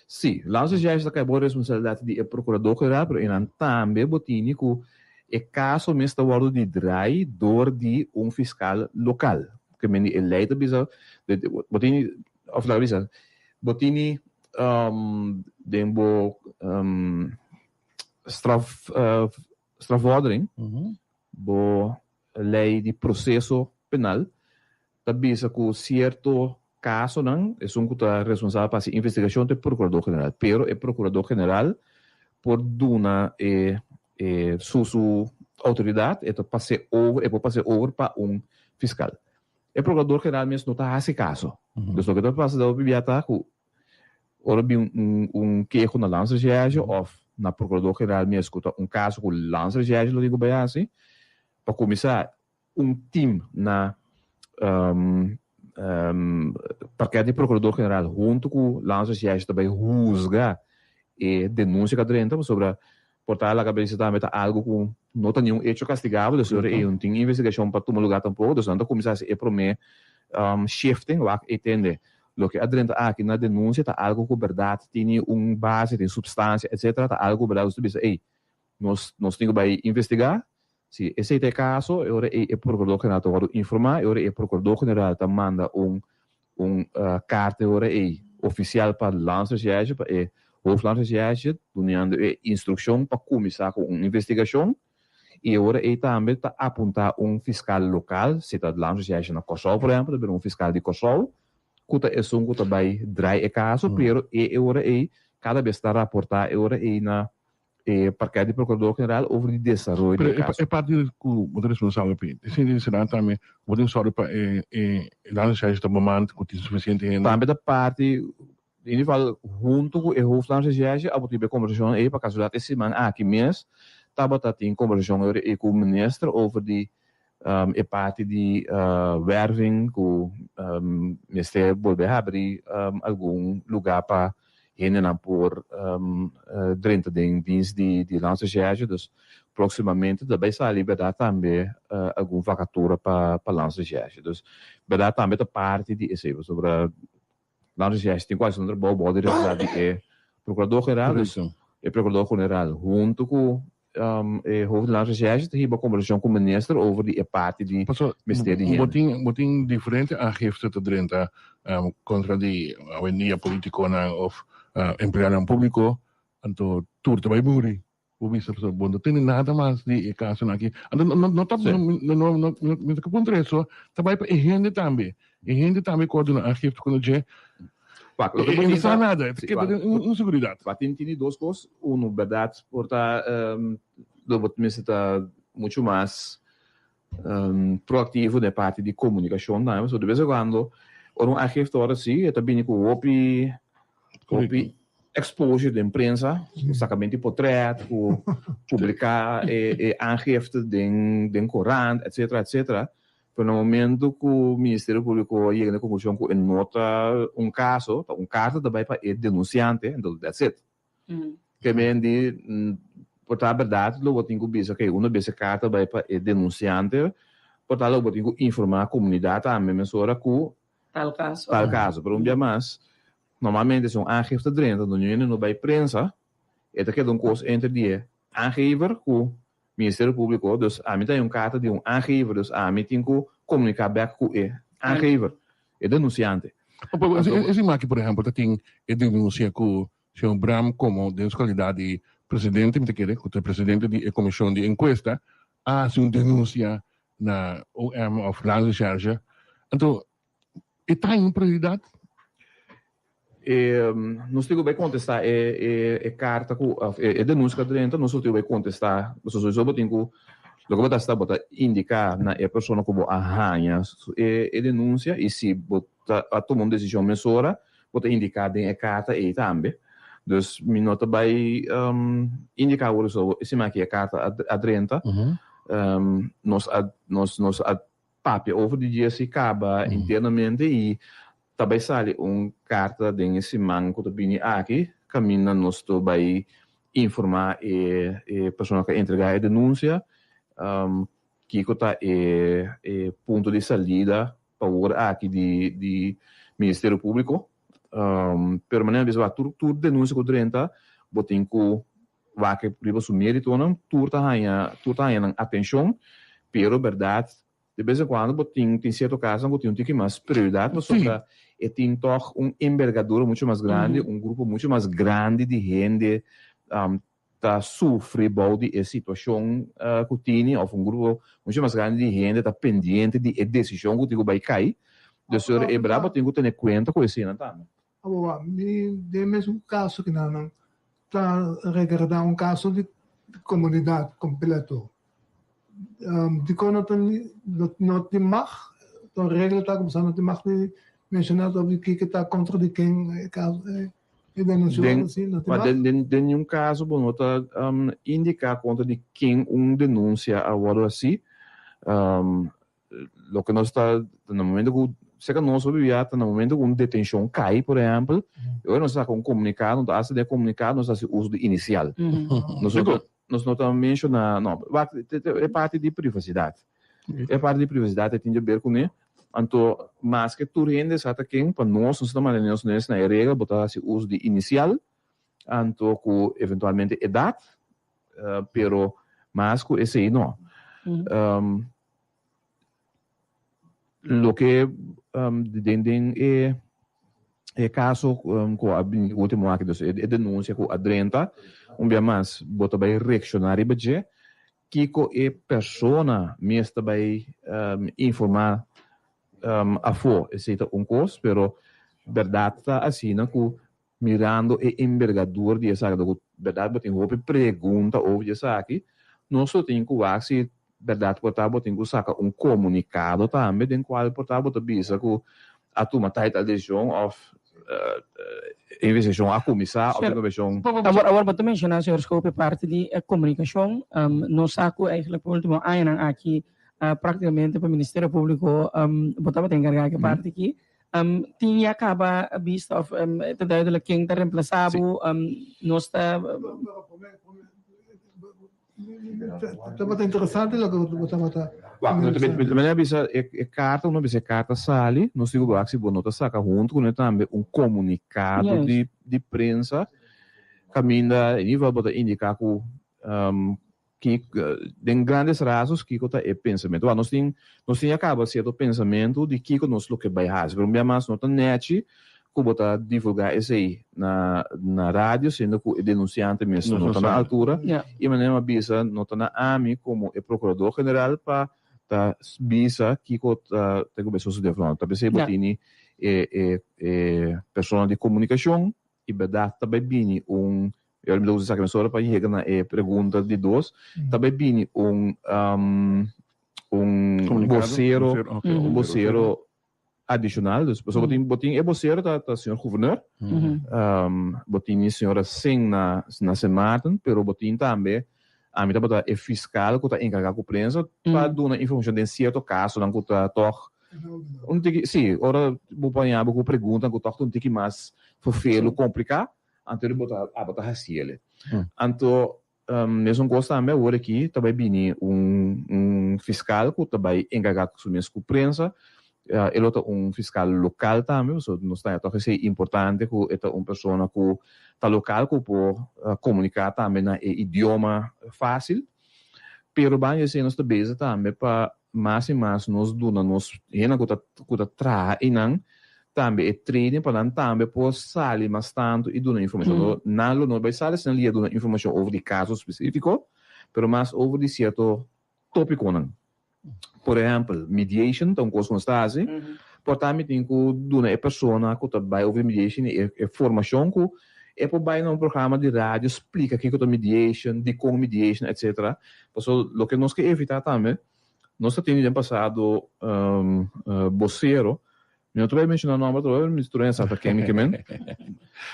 Sí, Landsrecherche ta kai bou responsabilidat di e Prokurador General, pero einan tambe bo tini ku e kaso mes ta wòrdu di drai dor di un fiskal lokal. Ke men di e lei ta bisa, bo tini, òf laga bisa, bo tini den bo straf strafvordering, bo lei di proseso penal ta bisa ku sierto kasonan esun ku ta responsabel pa hasi investigashon ta e prokurador general, pero e prokurador general por duna e e su su outoridat e ta pas'é over e por pas'é over pa un fiskal. E prokurador general mes no ta hasi kaso. Dus loke ta pasa ta hopi bia ta ku Ora bin un keho na Landsrecherche of na Procurador General mes ku ta un kaso ku Landsrecherche lo tin ku bai hasi, pa kuminsá un team na parket di Procurador General huntu ku Landsrecherche ta bai huzga e denunsia ku a drenta pasobra por ta laga bisa tambe ta algu ku no ta niun echo kastigabel, dus ora ei no tin investigashon pa tuma lugá tampoko, dus nan ta kuminsá hasi e promé shifting wak e tende Loke a drenta aki na denunsia ta algo ku bèrdat tini un base, tin supstansia etcetera, ta algo ku bèrdat nos ta bisa ey nos nos tin ku bai investigá. Si esei ta e kaso e ora ey e prokurador general ta wòrdu informá, e ora ey e prokurador general ta manda un un karta e ora ey ofisial pa Landsrecherche, pa e hoofdlandsrecherche dunando e instrukshon pa kuminsá ku un investigashon. I e ora ei tambe ta apuntá un fiskal lokal, si ta Landsrecherche na Kòrsou por ehèmpel, ta bira un fiskal di Kòrsou ku ta esun ku ta bai drai e kaso, pero e e ora ei kada bes ta raportá e ora ei na e parket di Prokurador General over di desaroyo di e Pero kaso. e parti ku bo ta responsabel p'e, e sinti será tambe ku bo tin sòru pa e e Landsrecherche ta bemand ku tin sufisiente hende? Tambe ta parti In ieder geval hunto cu e hoofdlandsrecherche a bo tin e conversacion ey pa casualidad e siman aki mes tabata tin conversacion ey cu minister over di e parti di werving cu mester bolbe habri algun lugar pa hendenan por drenta den dienst di landsrecherche dus proximamente ta bay sali berdad tambe algun vacatura pa landsrecherche dus berdad tambe ta parti di esey pasobra Landsrecherche tin ku hasi un trabou bou di responsabilidat di e Prokurador General. Dus e Prokurador General huntu ku e Hoofd di Landsrecherche ta hiba kombersashon ku Minister over di e parti di mester di hende. Bo tin bo tin diferente aangifte ta drenta kontra di awendia politikonan òf empleadonan públiko anto tur ta bai muri. Bo bisa pasobra bo no tene nada mas di e kasonan aki. Anto no no ta no no no mi ta puntra eso ta bai pa e hende tambe. E hende tambe ku a duna aangifte ku no dje Wak, loke e bo no tin sa ta nada, e ta si, keda wak, den un inseguridat. Wak tin tini dos kos, uno bèrdat por ta lo bo mester ta muchu mas proaktivo den e parti di komunikashon tambe, pasobra de bes en kuando ora un aangifte ora si e ta bini ku hopi hopi. exposure den prensa, sakamento di potret, ku publiká e e aangifte den den korant, etcetera, etcetera. Pero na momento ku Ministerio Públiko a yega na e konklushon ku e no ta un kaso, ta un karta ta bai pa e denunsiante, enton that's it. Ke men di, por ta bèrdat lo bo tin ku bisa, okay, una bes e karta bai pa e denunsiante, por ta lo bo tin ku informá komunidat tambe mesora ku Tal kaso. Tal kaso. Pero un bia mas, Normalmente si un aangifte drenta no ñoño no bay prensa, e ta keda un cos entre di e aangever cu Ministerio Publico, dus ami ta hay un carta di un aangever, dus ami tin cu comunica bek cu e aangever, e denunciante. Esi maki por ehempel ta tin e denuncia cu señor Bram como den su calidad di presidente, mi ta kere cu ta e presidente di e comision di encuesta, a haci un denuncia na OM of Landsrecherche, anto E ta un prioridat? E nos tin ku bai kontestá e e e karta ku òf e denunsia ku a drenta, nos tin ku bai kontestá. Pasobra sowieso bo tin ku loke bo ta hasi ta bo ta indiká na e persona ku bo a haña e e denunsia i si bo ta a tuma un desishon mesora bo ta indiká den e karta ei tambe. Dus mi no ta bai indiká awor so e siman aki e karta a a drenta. Nos a nos nos a papia over di dje si kaba internamente i ta bai sali un karta den e siman ku ta bini aki kaminda nos ta bai informá e e persona ku a entregá e denunsia kiko ta e e punto di salida pa awor aki di di Ministerio Públiko. Pero manera mi a bisa wak tur tur denunsia ku drenta bo tin ku Wak riba su méritonan, tur ta haña tur ta haña nan atenshon, pero bèrdat de bes en kuando bo tin tin sierto kasonan ku tin un tiki mas prioridat pasobra e tin tòg un embergadura muchu mas grandi, un grupo muchu mas grandi di hende ta sufri bou di e situashon ku tini òf un grupo muchu mas grandi di hende ta pendiente di e desishon ku tin ku bai kai. Dus e bèrdat bo tin ku tene kuenta ku eseinan tambe. Awa, mi den mesun kaso ki nan ta regardá un kaso di komunidat kompleto. Dikon no ta no tin mag? Ta un regla ta ku boso no tin mag di menshoná of di kiko ta kontra di ken e kaso e denunshon asina no tin mag? Den niun kaso bo no ta indiká kontra di ken un denunsia a wòrdu hasí. Loke nos ta na momento ku serka nos hopi bia ta na momento ku un detenshon kai por ehèmpel e ora nos ta saka un komunikado nos ta hasi den e komunikado nos ta hasi uso di inisial. Nos no ta nos no ta menshoná no wak e parti di privasidat e parti di privasidat e tin di aber kuné anto maske tur hende sa ta ken pa nos nos ta manda nos mes na e regla bo ta hasi uso di inisial anto ku eventualmente edat pero mas ku esei no. Loke den den e e kaso ku a bini ultimo aki dus e denunsia ku a drenta un bia mas bo ta bai reakshoná riba dje kiko e persona mes ta bai informá afó esei ta un kos pero bèrdat ta asina ku Mirando e embergadura di esaki, ku bèrdat bo tin hopi pregunta over di esaki, nos lo tin ku wak si bèrdat por ta bo tin ku saka un komunikado tambe den kual por ta bo ta bisa ku a tuma tal i tal desishon òf e investigashon a kuminsá òf e investigashon. Awor, awor bo ta menshoná, señor Schoop, e parti di e komunikashon. Nos sa ku eigenlijk pa último añanan aki práktikamente pa Ministerio Públiko bo tabata enkargá ku e parti aki. Tin ya caba bista of ta duidelijk ken ta reemplaza bo? Nos ta. Tabata interesante loke bo tabata. Wak, mi a bisa e carta, uno bisa e carta sali, nos digo wak si bo no ta saca hunto cu ne tambe un comunicado di prensa caminda in ieder geval bo ta indica cu Kiko, den grandes rasgos, kiko ta e pensamentu? Wak, nos tin, nos tin ya kaba sierto pensamentu di kiko nos lo ke bai hasi, pero un bia mas no ta nèchi ku bo ta divulgá esei na na radio, siendo ku e denunsiante mes no ta na altura. I manera mi a bisa, no ta na ami komo e prokurador general pa ta bisa kiko ta ta ku bai sosodé òf no. Ta p'esei bo tini e e e persona di komunikashon i bèrdat ta bai bini un E ora mi ta usa esaki mesora pa yega na e pregunta di dos. Ta bai bini un un Comunicado? bosero, Bosero, ok, un un bosero bosero. adishonal. Dus pasobra bo tin bo tin e bosero ta ta señor guvernor, bo tin e señora Singh na na Sint Maarten, pero bo tin tambe ami tabata e fiskal ku ta enkargá ku prensa pa duna informashon den sierto kasonan ku ta tòg un tiki, sí, ora bo paña bo ku preguntanan ku tòg ta un tiki mas ferfelu, kompliká, anto bo ta abo ta hasiel. Anto Mesun kos tambe awor aki ta bai bini un fiskal ku ta bai enkargá su mes ku prensa. E lo ta un fiskal lokal tambe, pasobra nos ta haña tòg esei importante ku e ta un persona ku ta lokal ku por komuniká tambe na e idioma fásil. Pero banda di esei nos ta bezig tambe pa mas i mas nos duna nos hendenan ku ta ku ta traha einan tambe e training pa nan tambe por sali mas tantu i duna informashon. No, nan lo no bai sali si nan lia duna informashon over di kaso spesífiko, pero mas over di sierto tópikonan. Por ehèmpel, mediation ta un kos ku nos ta hasi, por ta mi tin ku duna e persona ku ta bai over di mediation e e formashon ku e por bai na un programa di radio splika kiko ta mediation, dikon mediation, etcetera. Pasobra loke nos ke evitá tambe, nos ta tene den pasado bosero, mi no ta bai menshoná nòmber atrobe, mi tur hende sa ta ken mi ke men,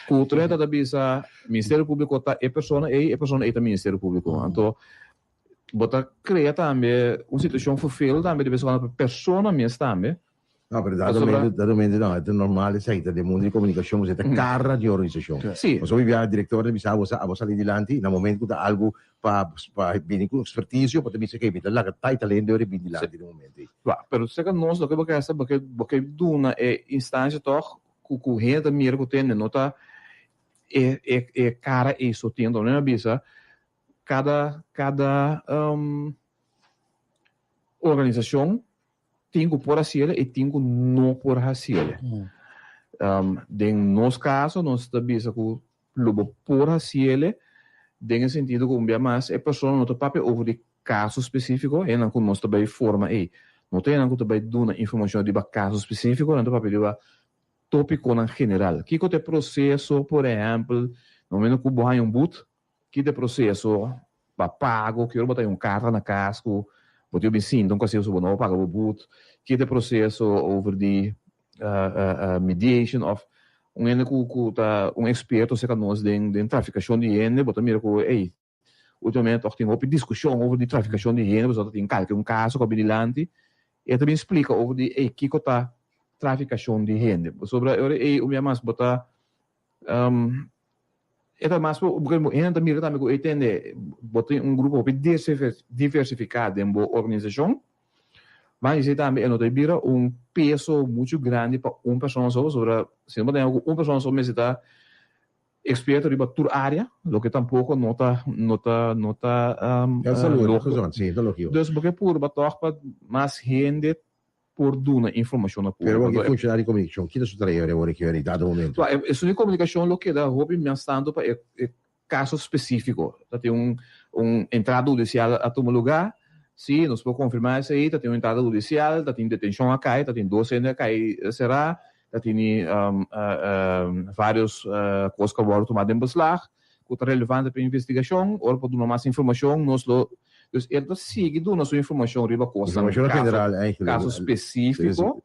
ku tur hende ta bisa Ministerio Públiko ta e persona ei, e persona ei ta Ministerio Públiko. Anto bo ta krea tambe un situashon ferfeel tambe de bes en kuando pa e persona mes tambe. No, pero dado momento, dado momento no, e ta normal esaki, ta den mundo di comunicacion, bo ta cara di organisacion. Sí. Pasobra mi bia director ta bisa abo, abo sali dilanti, na momento cu ta algo pa pa bini cu experticio, bo ta bisa ke mi ta laga tai talento ora bini dilanti den momento ei. Wa, pero seka nos loke bo ke hasi, bo ke bo ke duna e instancia toch cu cu hende ta mira cu tende, no ta e e e cara ei so tin. Anto mi a bisa cada cada organisacion Tin ku por hasiel i tin ku no por hasiel. Den nos kaso nos ta bisa ku lo bo por hasiel den e sentido ku un bia mas e persona no ta papia over di kaso spesífiko, hendenan ku nos ta bai forma ei no ta hendenan ku ta bai duna informashon riba kaso spesífiko, nan ta papia riba tópikonan general. Kiko ta e proseso, por ehèmpel, na momento ku bo haña un but, Ki ta e proseso pa pago? Ki ora bo ta haña un karta na kas ku bo tin bin sinta un koseo so bo no por paga bo but? Ki ta e proseso over di mediation of un hende ku ku ta un eksperto serka nos den den trafikashon di hende bo ta mira ku ey ultimamente tòg tin hopi diskushon over di trafikashon di hende pasobra ta tin kalke un kaso ku a bin dilanti e ta bin splika over di ey kiko ta trafikashon di hende pasobra e ora ey un bia mas bo ta E ta mas por porque hende ta mira tambe cu e tende bo tin un grupo hopi diversifica den bo organisacion, mas esey tambe e no ta bira un peso mucho grandi pa un persona so, pasobra si no bo tin cu un persona so mester ta experto riba tur area, loke tampoco no ta no ta no ta logico. Dus bo ke purba toch pa mas hende por duna informashon na públiko. Pero wak e funshonario di komunikashon, kita su tarea ora e kere dado momento? Esun di komunikashon lo keda hopi mas tantu pa e kaso spesífiko. Ta tin un un entrada hudisial a tuma lugá, sí, nos por konfirmá esei, ta tin un entrada hudisial, ta tin detenshon a kai, ta tin dos hende a kai será, ta tini vários kos ku a wòrdu tumá den beslag ku ta relevante pa e investigashon. Ora por duna mas informashon nos lo Dus el ta sigui duna su informashon riba kosnan, Informashon general eigenlijk. kaso spesífiko,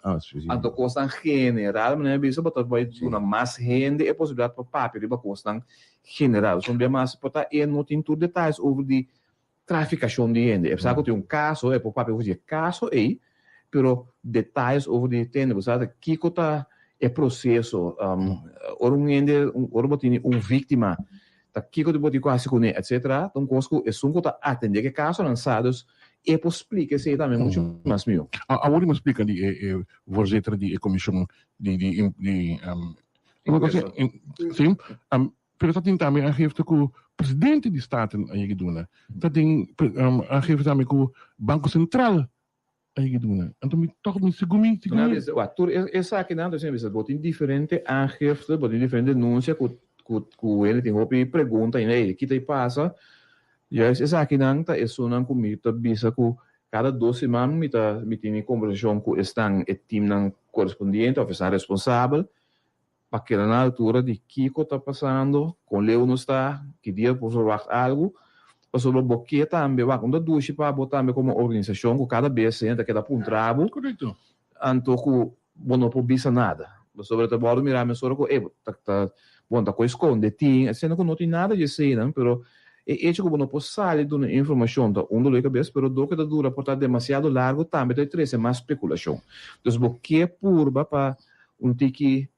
anto kosnan general, manera mi a bisa, bo ta bai duna mas hende e posibilidat pa papia riba kosnan general. So un bia mas por ta e no tin tur detayes over di trafikashon di hende. E sa ku tin un kaso, e por papia over di e kaso ei, pero detayes over di tende, bo sa kiko ta e proseso, ora un hende, ora bo tene un víktima, Ta kiko di bo tin ku hasi kuné, etcetera, ta un kos ku esun ku ta atendé ku e kasonan sa, dus e por splika esei tambe muchu mas mihó. Awor di mi splika di e e voorzitter di e komishon di di di si, pero ta tin tambe aangifte ku presidente di Staten a yega duna, ta tin aangifte tambe ku Banko Sentral a yega duna. Anto mi tòg mi sigur mi sigur mi. Wak, tur esakinan ta bisa bo tin diferente aangifte, bo tin diferente denunsia ku ku ku hende tin hopi pregunta ainda, ey, kita a pasa? Juist esakinan ta esunnan ku mi ta bisa ku kada dos siman mi ta mi tin mi kombersashon ku esnan e timnan korespondiente òf esnan responsabel pa keda na altura di kiko ta pasando, kon leu nos ta, ki dia por verwagt algu, pasobra bo ke tambe wak un ta dushi pa bo tambe komo organisashon ku kada bes hende ta keda puntra bo, anto ku. bo no por bisa nada. Pasobra ta wòrdu mirá mesora ku e ta ta bon ta koe skonde tin, siendo ku no tin nada di eseinan, pero e echo ku bo no por sali duna informashon ta un dolor di kabes, pero dor ku ta dura por ta demasiado largu tambe ta trese mas spekulashon. Dus bo ke purba pa un tiki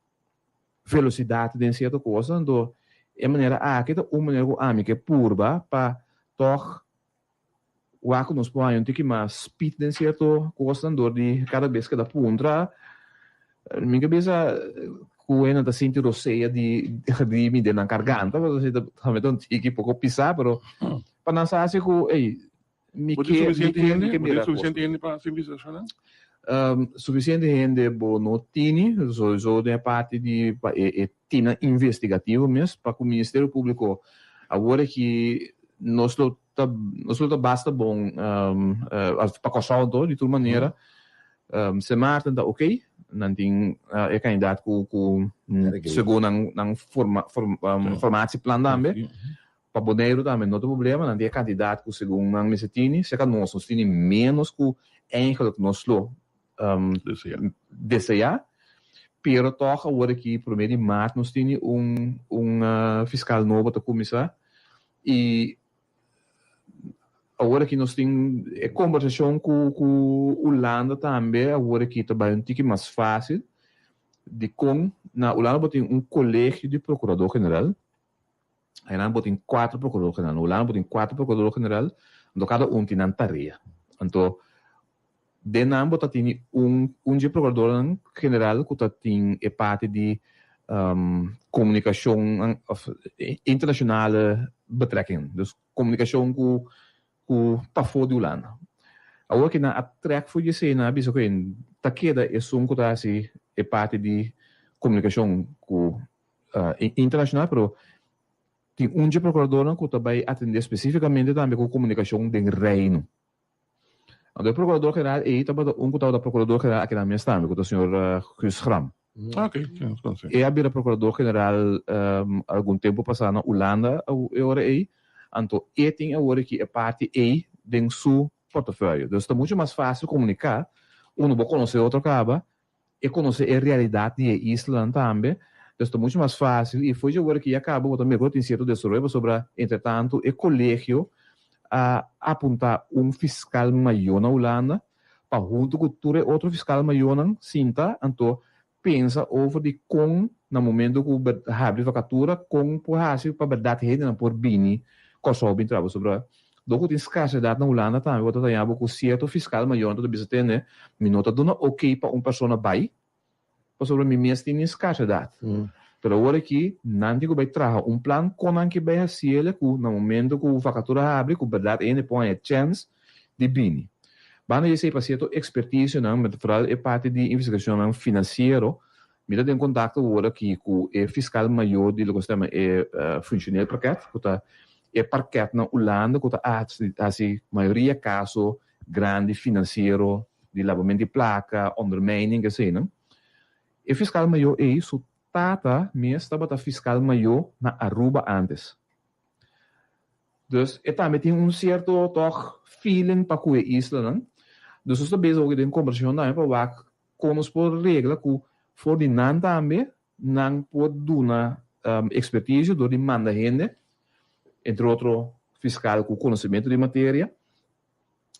velosidat den sierto kos, anto e manera aki ta un manera ku ami ke purba pa tòg Wak ku nos por haña un tiki mas speed den sierto kosnan dor di kada bes keda puntra. Mi ke bisa ku e nan ta sinti rosea di di mi den nan karganta pasobra si ta mi ta un tiki poko pisá pero pa nan sa si ku ey mi Bo tin ke mi sufisiente ke hende? mi ke Bo tin mira sufisiente kosnan. hende pa hasi investigashonnan? Sufisiente hende bo no tini, sowieso den e parti di pa e e tina investigativo mes pa ku Ministerio Públiko awor aki nos lo ta nos lo ta basta bon pa Kòrsou anto di tur manera Sint Maarten ta oké nan tin e kandidat ku ku segun nan nan forma formatieplan tambe pa Boneiru tambe no ta problema nan tin e kandidat ku segun nan mester tini seka nos nos tini ménos ku eigenlijk nos lo deseá pero tòg awor aki promé di maart nos tini un un fiskal nobo ta kuminsá i awor aki nos tin e kombersashon ku ku Hulanda tambe awor aki ta bai un tiki mas fásil dikon na Hulanda bo tin un kolegio di prokurador general Einan bo tin kuater prokurador general. Na Hulanda bo tin kuater prokurador general, anto kada un tin nan tarea. Anto den nan bo ta tini un un dje prokuradornan general ku ta tin e parti di komunikashon òf internashonale betrekkingen. Dus komunikashon ku ku pafó di Hulanda. Awor ki nan a trèk for di esei nan a bisa ku ta keda esun ku ta hasi e parti di komunikashon ku internashonal pero tin un dje prokuradornan ku ta bai atendé spesífikamente tambe ku komunikashon den Reino. Anto e prokurador general ei tabata un ku tabata prokurador general aki nan mes tambe ku ta señor Guus Schram. E a bira prokurador general algun tempu pasá na Hulanda e ora ei. Anto e tin awor aki e parti ei den su portefeuille. Dus ta muchu mas fásil komuniká, unu bo konosé otro kaba E konosé e realidat di e islanan tambe, dus ta muchu mas fásil i fo'i dje ora ki ya kaba bo ta mira ku tin sierto desaroyo pasobra entretantu e kolegio a apuntá un fiskal mayó na Hulanda pa huntu ku tur e otro fiskal mayónan sinta anto pensa over di kon na momento ku habri vakatura kon por hasi pa bèrdat hendenan por bini Kòrsou bin traha pasobra Dor ku tin skarsedat na Hulanda tambe bo ta taña bo ku sierto fiskal mayor ta bisa tende mi no ta duna oké pa un persona bai pasobra mi mes tin skarsedat. Pero awor aki nan tin ku bai traha un plan kon nan ke bai hasiel ku na momento ku vakatura habri ku bèrdat hende por haña chèns di bini. Banda di esei pa sierto ekspertisionan, foral e parti di investigashonnan finansiero, Mi ta den kontakto awor aki ku e fiskal mayor di loke nos ta yama e functioneel parket, ku ta e parket na Hulanda ku ta hasi mayoria kaso grandi finansiero di labament di plaka, ondermijning, eseinan. E fiskal mayor ei su tata mes tabata fiskal mayor na Aruba antes. Dus e tambe tin un sierto tòg feeling pa ku e islanan. Dus nos ta bezig hopi den kombersashon tambe pa wak Kon nos por regla ku for di nan tambe nan por duna ekspertisio dor di manda hende, entre otro fiskal ku konosementu di materia,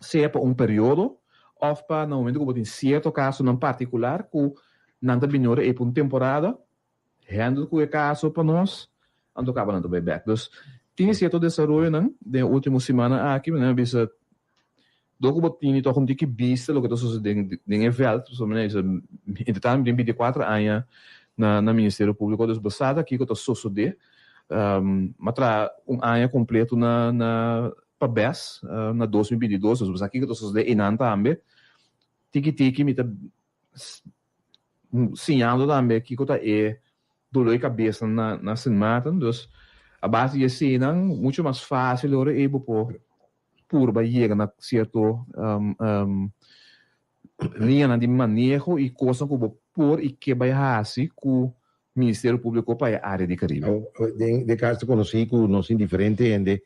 sea pa un periodo òf pa na momento ku bo tin sierto kasonan partikular ku nan ta bini ora ei pa un temporada Handle ku e kaso pa nos, anto kaba nan ta bai bek. Dus tin sierto desaroyonan den e ultimo simannan aki, mi a bisa dor ku bo tini tok un tiki bista loke ta sosode den e vèlt, pasobra mi a bisa entretanto mi tin bintikuater aña na na Ministerio Públiko, dus bo sa ta kiko ta sosode. Mi a traha un aña kompleto na na pa bes na 2022, dus bo sa kiko ta sosode einan tambe. Tiki tiki mi ta siñando tambe kiko ta e dolor di kabes na na Sint Maarten. Dus a base di eseinan mucho mas fácil ora ei bo por purba yega na sierto liñanan di maneho i kosnan ku bo por i ke bai hasi ku Ministerio Públiko pa e área di Karibe. Den e kas ta konosí ku nos tin diferente hende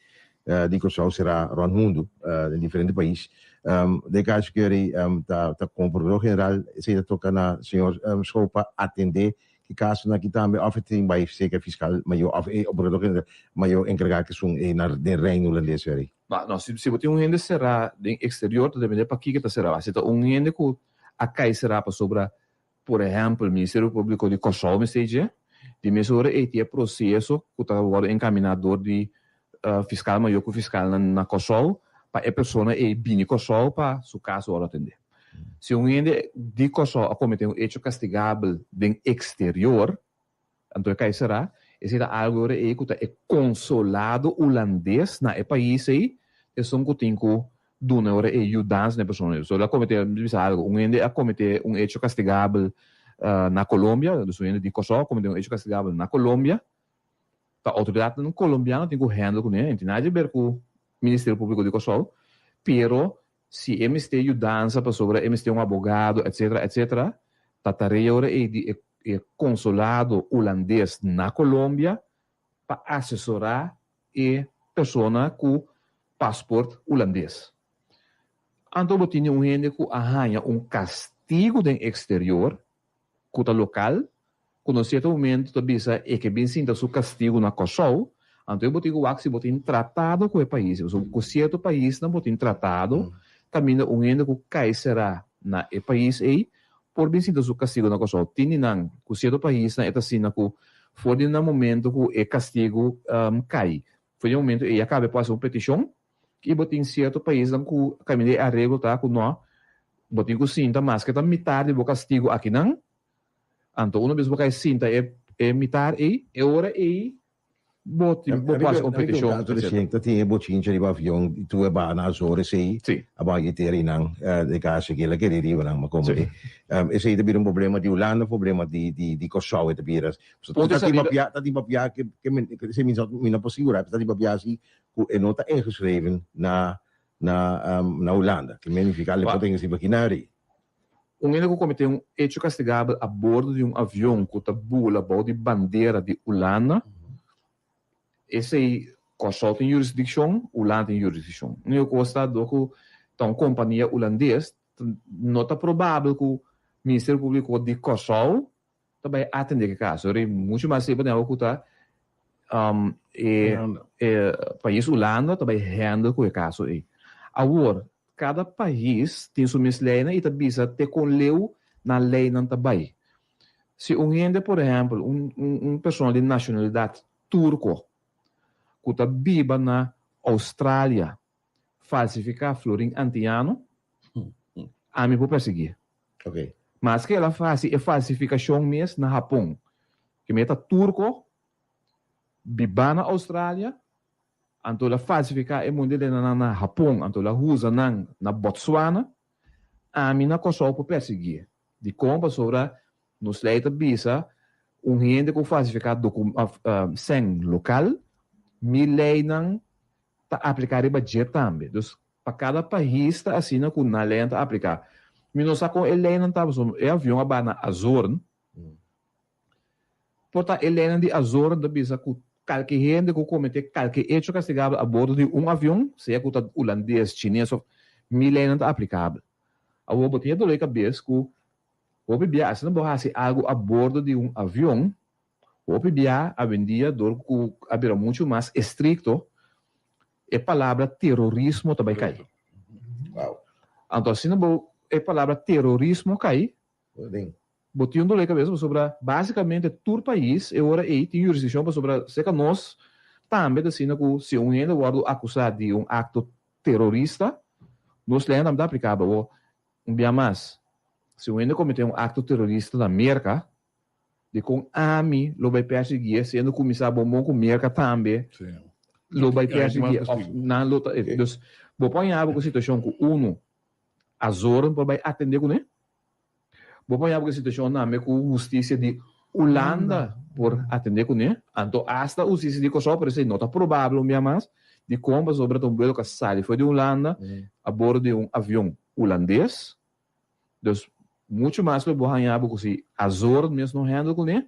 di Kòrsou será rònt mundu den diferente pais. Den kaso ku yori ta ta komo prokurador general esei ta toka na señor Schoop pa atendé ki kasonan aki tambe òf e tin bai serka e fiskal mayor òf e prokurador general mayor enkargá ku esun ei na den Reino Hulandes yori. Ma no, si si bo tin un hende será den eksterior ta dependé pakiko e ta será. Si ta un hende ku a kai será pasobra Por ehèmpel, Ministerio Públiko di Kòrsou mester dje, di mes ora ei tin e proseso ku ta wòrdu enkaminá dor di fiskal mayor ku fiskalnan na Kòrsou pa e persona ei bini Kòrsou pa su kaso wòrdu atendé. Si un hende di Kòrsou a kometé un echo kastigabel den eksterior, Anto e kai será, esei ta algu ora ei ku ta e konsolado ulandes na e pais ei, esun ku tin ku duna ora ei yudansa na e persona ei. So el a kometé, mi ta bisa algu, un hende a kometé un echo kastigabel na Colombia, dus un hende di Kòrsou a kometé un echo kastigabel na Colombia, ta outoridatnan kolombiano tin ku hèndel kuné, e tin nada di ber ku Ministerio Públiko di Kòrsou, pero Si e mester yudansa pasobra e mester un abogado etcetera etcetera, ta tarea ora ei di e e consulado Hulandes na Colombia pa asesora e persona cu paspoort Hulandes. Anto bo tini un hende cu a haña un castigo den exterior ku ta lokal, ku na sierto momento ta bisa e ke bin sinta su kastigu na Kòrsou, anto e bo tin ku wak si bo tin tratado ku e pais. Pasobra ku sierto paisnan bo tin tratado kaminda un hende ku kai será na e pais ei por bin sinta su kastigu na Kòrsou. Tin di nan ku sierto paisnan e ta asina ku for di nan momento ku e kastigu kai, for di e momento ei a kaba e por hasi un petishon I bo tin sierto paisnan ku kaminda e areglo ta ku no, bo tin ku sinta maske ta mitar di bo kastigu akinan, anto uno bes bo kai sinta e e mitar ei, e ora ei bo tin bo por hasi un petishon, Ami ta resien ta tin e bochincha riba avion i tur e baha na Azores ei, a baha ki tera einan de kas aki, el a kere riba nan, ma komo di esei ta bira un problema di Hulanda, problema di di Kòrsou e ta bira. Ta tin papia, ta tin papia ke ke mi no por sigura, ta tin papia si ku e no ta ingeschreven na na na Hulanda. Ke men nifiká le por ta ingeschreven aki na Rei. Un hende ku kometé un echo kastigabel a bordo di un avion ku ta bula bou di bandera di Hulanda, esei Kòrsou tin yurisdikshon, Hulanda tin yurisdikshon. Úniko kos ta dor ku ta un kompania hulandes, no ta probabel ku Ministerio Públiko di Kòrsou ta bai atende ke kaso. Rei muchu mas sepa den awo ku ta e e pais Hulanda ta bai handle ku e kaso ei. Awor, kada pais tin su mes leinan i ta bisa te kon leu nan leinan ta bai. Si un hende, por ehèmpel, un un persona di nashonalidat turko ku ta biba na Oustralia falsifiká florin antiano, ami por persiguié. Ok. Maske el a hasi e falsifikashon mes na Hapon. Ke mi e ta turko, bibá na Australia, anto el a falsifiká e mondedenan na Hapon, anto el a usa nan na Botswana, ami na Kòrsou por persiguié. Dikon? Pasobra nos lei ta bisa un hende ku falsifiká sèn lokal, mi leinan ta apliká riba dje tambe. Dus Pa kada pais ta asina ku nan leinan ta apliká. Mi no sa kon e leinan ta pasobra e avion a baha na Azoren. Por ta e leinan di Azoren ta bisa ku kalke hende ku kometé kalke echo kastigabel a bordo di un avion, sea ku ta ulandes, chines òf mi leinan ta aplikabel. Awor bo tin e doló di kabes ku hopi bia asina bo hasi algu a bordo di un avion, Hopi bia awendia dor ku a bira muchu mas estrikto, e palabra terorismo ta bai kai. Anto asina bo e palabra terorismo kai, bo tin un dolor di kabesa pasobra basikamente tur pais e ora ei tin yurisdikshon pasobra serka nos tambe ta asina ku si un hende wòrdu akusá di un akto terorista, nos lei tambe ta aplikabel. Awor, un bia mas, si un hende kometé un akto terorista na Merka, Dikon ami lo bai persiguié siendo ku mi sa bon bon ku Merka tambe lo bai persiguié òf nan lo ta Dus bo por haña bo ku situashon ku unu Azoren por bai atendé kuné, bo por haña bo ku situashon tambe ku hustisia di Hulanda por atendé kuné, anto asta hustisia di Kòrsou, pero esei no ta probabel un bia mas, dikon pasobra ta un buelo ku a sali for di Hulanda a bordo di un avion hulandes. Dus mucho mas lo bo haña bo ku si Azor mes no handle kuné,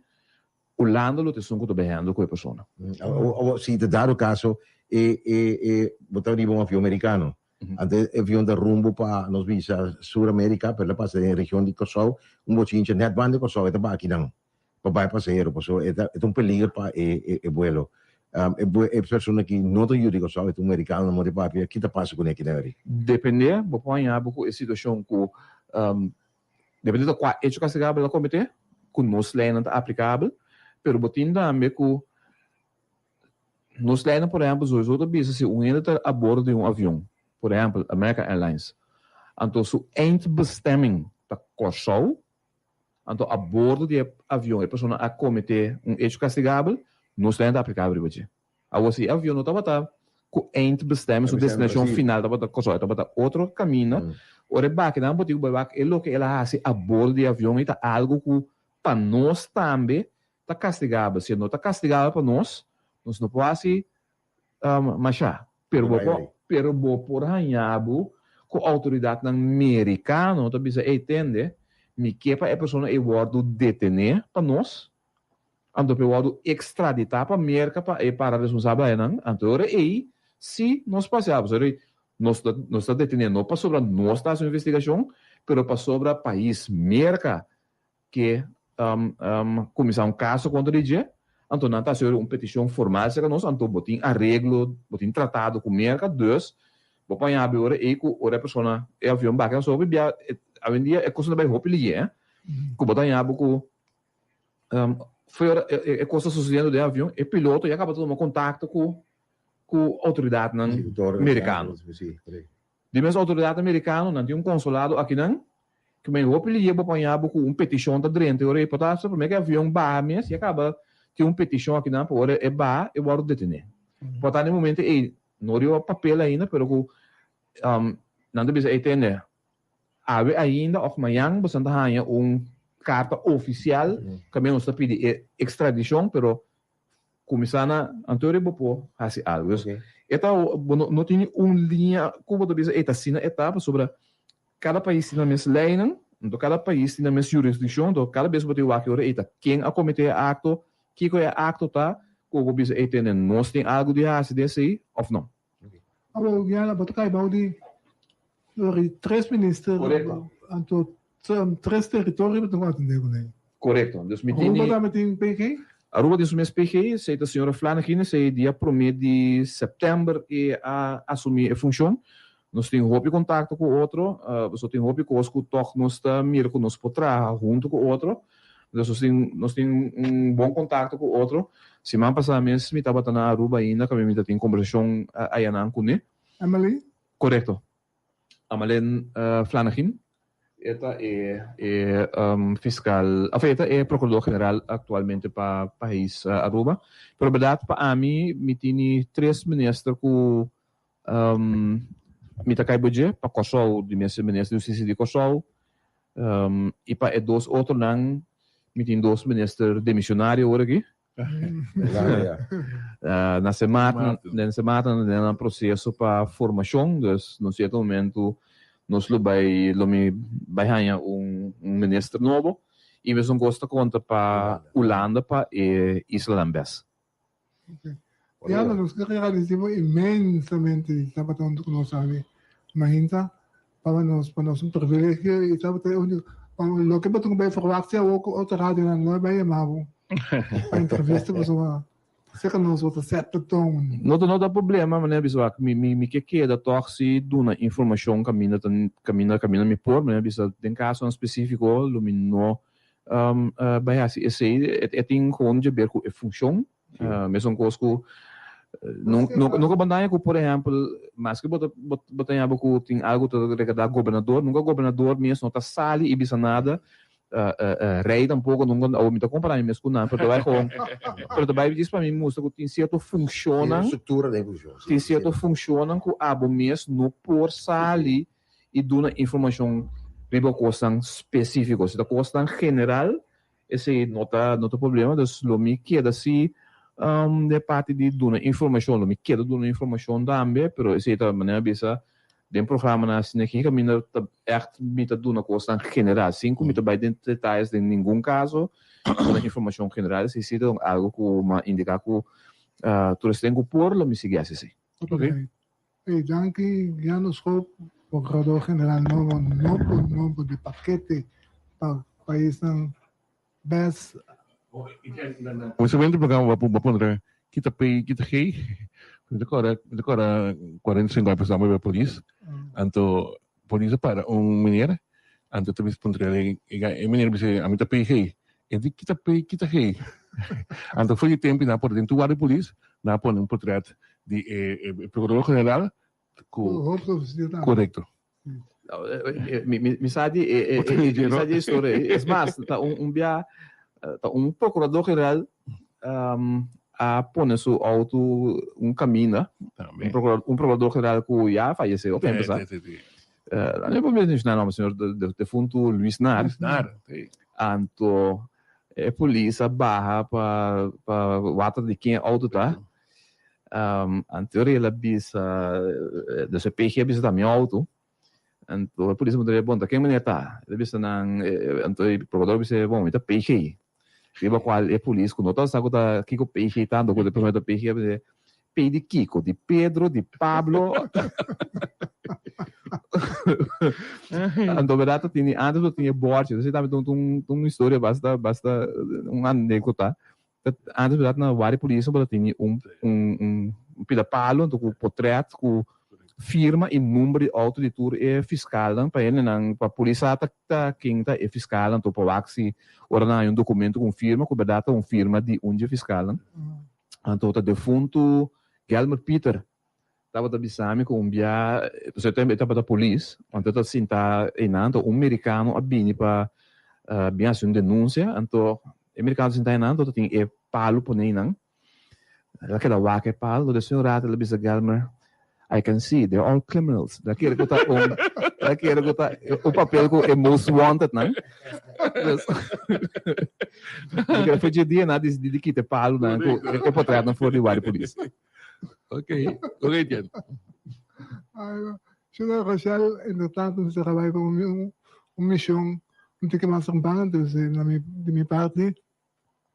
Hulanda lo ta esun ku ta bai handle ku e persona. Awor si ta dado kaso e e e bo ta riba un avion merikano. Anto e avion ta rumbo pa nos bisa Sur America, pero el a pasa den region di Kòrsou, un bochincha nèt banda di Kòrsou e ta baki nan pa bai pasahero, pasobra e ta e ta un peliger pa e e buelo. E e persona aki no ta yu di Kòrsou, e ta un merikano, no mor di papia, ki ta pasa kuné aki nan? Dependé, bo por haña bo ku e situashon ku Depende ta kua echo kastigabel a kometé, ku nos leinan ta aplikabel, pero bo tin tambe ku nos leinan, por ehèmpel, sowieso ta bisa si un hende ta a bordo di un avion, por ehèmpel, American Airlines, anto su eindbestemming ta Kòrsou, anto a bordo di e avion e persona a kometé un echo kastigabel, nos leinan ta aplikabel riba dje. Awor si e avion no tabata ku eindbestemming, su destinashon final tabata Kòrsou, e tabata otro kaminda, ora e baki nan bo tin ku bai wak e loke el a hasi a bordo di e avion ei ta algu ku pa nos tambe ta kastigabel. Si e no ta kastigabel pa nos, nos no por hasi mashá. Pero bo por pero bo por haña bo ku outoridatnan merikano ta bisa, ey tende, mi ke pa e persona ei wòrdu detené pa nos, Anto p'e wòrdu ekstraditá pa Merka pa e para responsabel ayanan, anto e ora ei si nos pasea, pasobra ei nos ta nos ta detené no pasobra nos ta hasi un investigashon, pero pasobra pais Merka ke kuminsá un kaso kontra di dje, anto nan ta hasi ora un petishon formal serka nos, anto bo tin areglo, bo tin tratado ku Merka, dus bo por haña ora ei ku ora e persona e avion baki nan hopi bia, awendia e kosnan ta bai hopi liye, ku bo ta haña bo ku Foi ora e kos ta susediendo den avion, e piloto ya kaba ta tuma kontakto ku ku outoridatnan merikano. Di mes outoridatnan merikano nan tin un konsolado akinan ku men hopi liye bo paña bo ku un petishon ta drenta e ora ei por ta promé ku e avion baha mes ya kaba tin un petishon akinan pa ora e baha e wòrdu detené. Por ta na e momento ei no riba papel ainda pero ku nan ta bisa ei tende Awe ainda of mañan boso ta haña un karta ofisial kaminda nos ta pidi e ekstradishon, pero kuminsá na anto bo por hasi algu. Dus e ta bo no tin un liña ku bo ta bisa ey ta asina e ta pasobra kada pais tin nan mes leynan, anto kada pais tin nan mes yurisdikshon, anto kada bes bo tin wak e ora ey ta ken a kometé e akto, kiko e akto ta ku bo bisa ey tene nos tin algu di hasi den esei of no. Awor Guyana bo ta kai bou di sorry tres minister Korekto. anto tres teritorio bo tin ku atende kuné. Korekto. Dus mi tin Aruba tambe tin PG? Aruba tin su mes PG, esei ta señora Flanagan, esei dia promé di sèptèmber e a asumí e funshon. Nos tin hopi kontakto ku otro, pasobra tin hopi kos ku tòg nos ta mira ku nos por traha huntu ku otro. Entonces nos tin nos tin un bon kontakto ku otro. Siman pasá mes mi tabata na Aruba ainda kaminda mi ta tin kombersashon ayanan kuné. Emily? Korekto. Amalen Flanegin. E ta e e fiskal of e ta e prokurador general aktualmente pa pais Aruba. Pero bèrdat pa ami mi tini tres minister ku Mi ta kai bo dje pa Kòrsou, di mes minister di hustisia di Kòrsou, i pa e dos otronan mi tin dos minister demisionario awor aki. Na Sint Maarten, den Sint Maarten nan den nan proseso pa formashon, dus na un sierto momento nos lo bai lo mi bai haña un minister nobo, i mesun kos ta konta pa Hulanda pa e islanan bes. Diana, nos ke agradecimos inmensamente di tabata hunto cu nos awe. Mahinta, pa nos, pa nos un privilegio y tabata e unico, pa loke bo tin cu bay verwacht si awo cu otro radionan no a bay yama bo pa entrevista pasobra cerca nos bo ta set the tone. No ta no ta problema manera bisa wak mi mi mi ke keda tog si duna informacion caminda ta caminda caminda mi por manera bisa den casonan specifico lo mi no Bai hasi esei e tin gewoon dje ber ku e funshon. Mesun kos ku nunka bo daña ku por ehèmpel maske bo ta bo ta yama ku tin algu ta rekadá gobernador nunka gobernador mes no ta sali i bisa nada rei tampoko nunka awor mi ta kompará mi mes ku nan pero ta bai gewoon pero ta bai djis pa mi mustra ku tin sierto funshonnan tin sierto funshonnan ku abo mes no por sali i duna informashon riba kosnan spesífiko. Si ta kosnan general, esei no ta no ta problema. Dus lo mi keda si den e parti di duna informashon, lo mi keda duna informashon tambe, pero esei ta manera mi a bisa den programanan asina aki kaminda ta ègt mi ta duna kosnan general, sin ku mi ta bai den detayes den ningun kaso, duna informashon general esei si ta algu ku mi a indiká ku tur esnan ku por lo mi sigui hasi esei. Ok. Hey, danki Janus Hoop, Procurador General nobo, nobo, nobo di pakete pa paisnan bes. Kuminsamentu di programa bo a puntra kita P kita G, mi ta kòrda mi ta kòrda 45 aña pasá mi bai polis, anto polis a para un meneer, anto ta bisa puntra el e meneer a bisa ami ta PG, e di kita P kita G, anto for di tempu nan a pone den tur warda di polis nan a pone un potret di e procurador general ku korekto. Mi sa di e mi sa di e historia ei. Es mas, ta un un bia ta un procurador general a pone su auto un caminda. Un procurador un procurador general cu ya a fayece hopi aña pasa. No por menciona nomber señor defunto Luis Naar. Luis Naar, si. Anto e polis a baha pa pa wak di ken e auto ta. Anto el a bisa, dus e PG a bisa ta mi auto. Anto e polis a puntra, bon, ta ken meneer ta? El a bisa nan, anto e procurador a bisa, bon, mi ta PG. Riba cual e polis cu no ta sa cu ta kico PG ta, anto cu e persona ta PG a bisa, P di kico? Di Pedro? Di Pablo? Anto berdad ta tini, antes bo tin e bordje, entonces tambe ta un un historia basta basta un anecdota. Antes berdad na wari polis bo ta tini un un un pida palo anto cu potret cu firma y number di auto di tur e fiscalnan pa hendenan pa polis sa ta ta ken ta e fiscal anto pa wak si ora nan haña un documento cu un firma cu berdad ta un firma di un dje fiscalnan. Anto ta defunto Gelmer Pieter tabata bisa mi cu un bia pasobra e tempo e tabata polis anto e ta sinta eynan anto un mericano a bini pa bin haci un denuncia anto e mericano ta sinta eynan anto ta tin e palo pone eynan el a keda wak e palo despues di un rato el a bisa Gelmer I can see they're all criminals el a kere cu ta un el a kere cu ta un papel cu e most wanted nan dus mi kere dje dia nan a disidi di kita e palonan cu e potretnan for di wari polis. Ok, ok Etienne. Ay, Señora Rochelle, inderdaad, nos a bai pa un, un mision un tiki mas temprano, entonces na mi, di mi parti,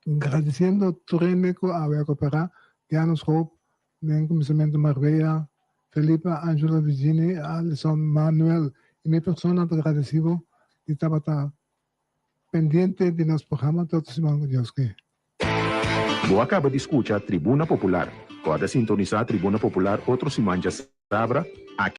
gradiciendo tur hende cu awe a coopera, Janus Hope, den cuminsamentu Marbella, Felipe, Angelo, Virginie, Alison, Manuel y mi persona ta gradecibo di tabata pendiente di nos programa te otro siman cu Dios ke. Bo a caba di scucha Tribuna Popular. Corda sintonisa Tribuna Popular otro siman djasabra aki.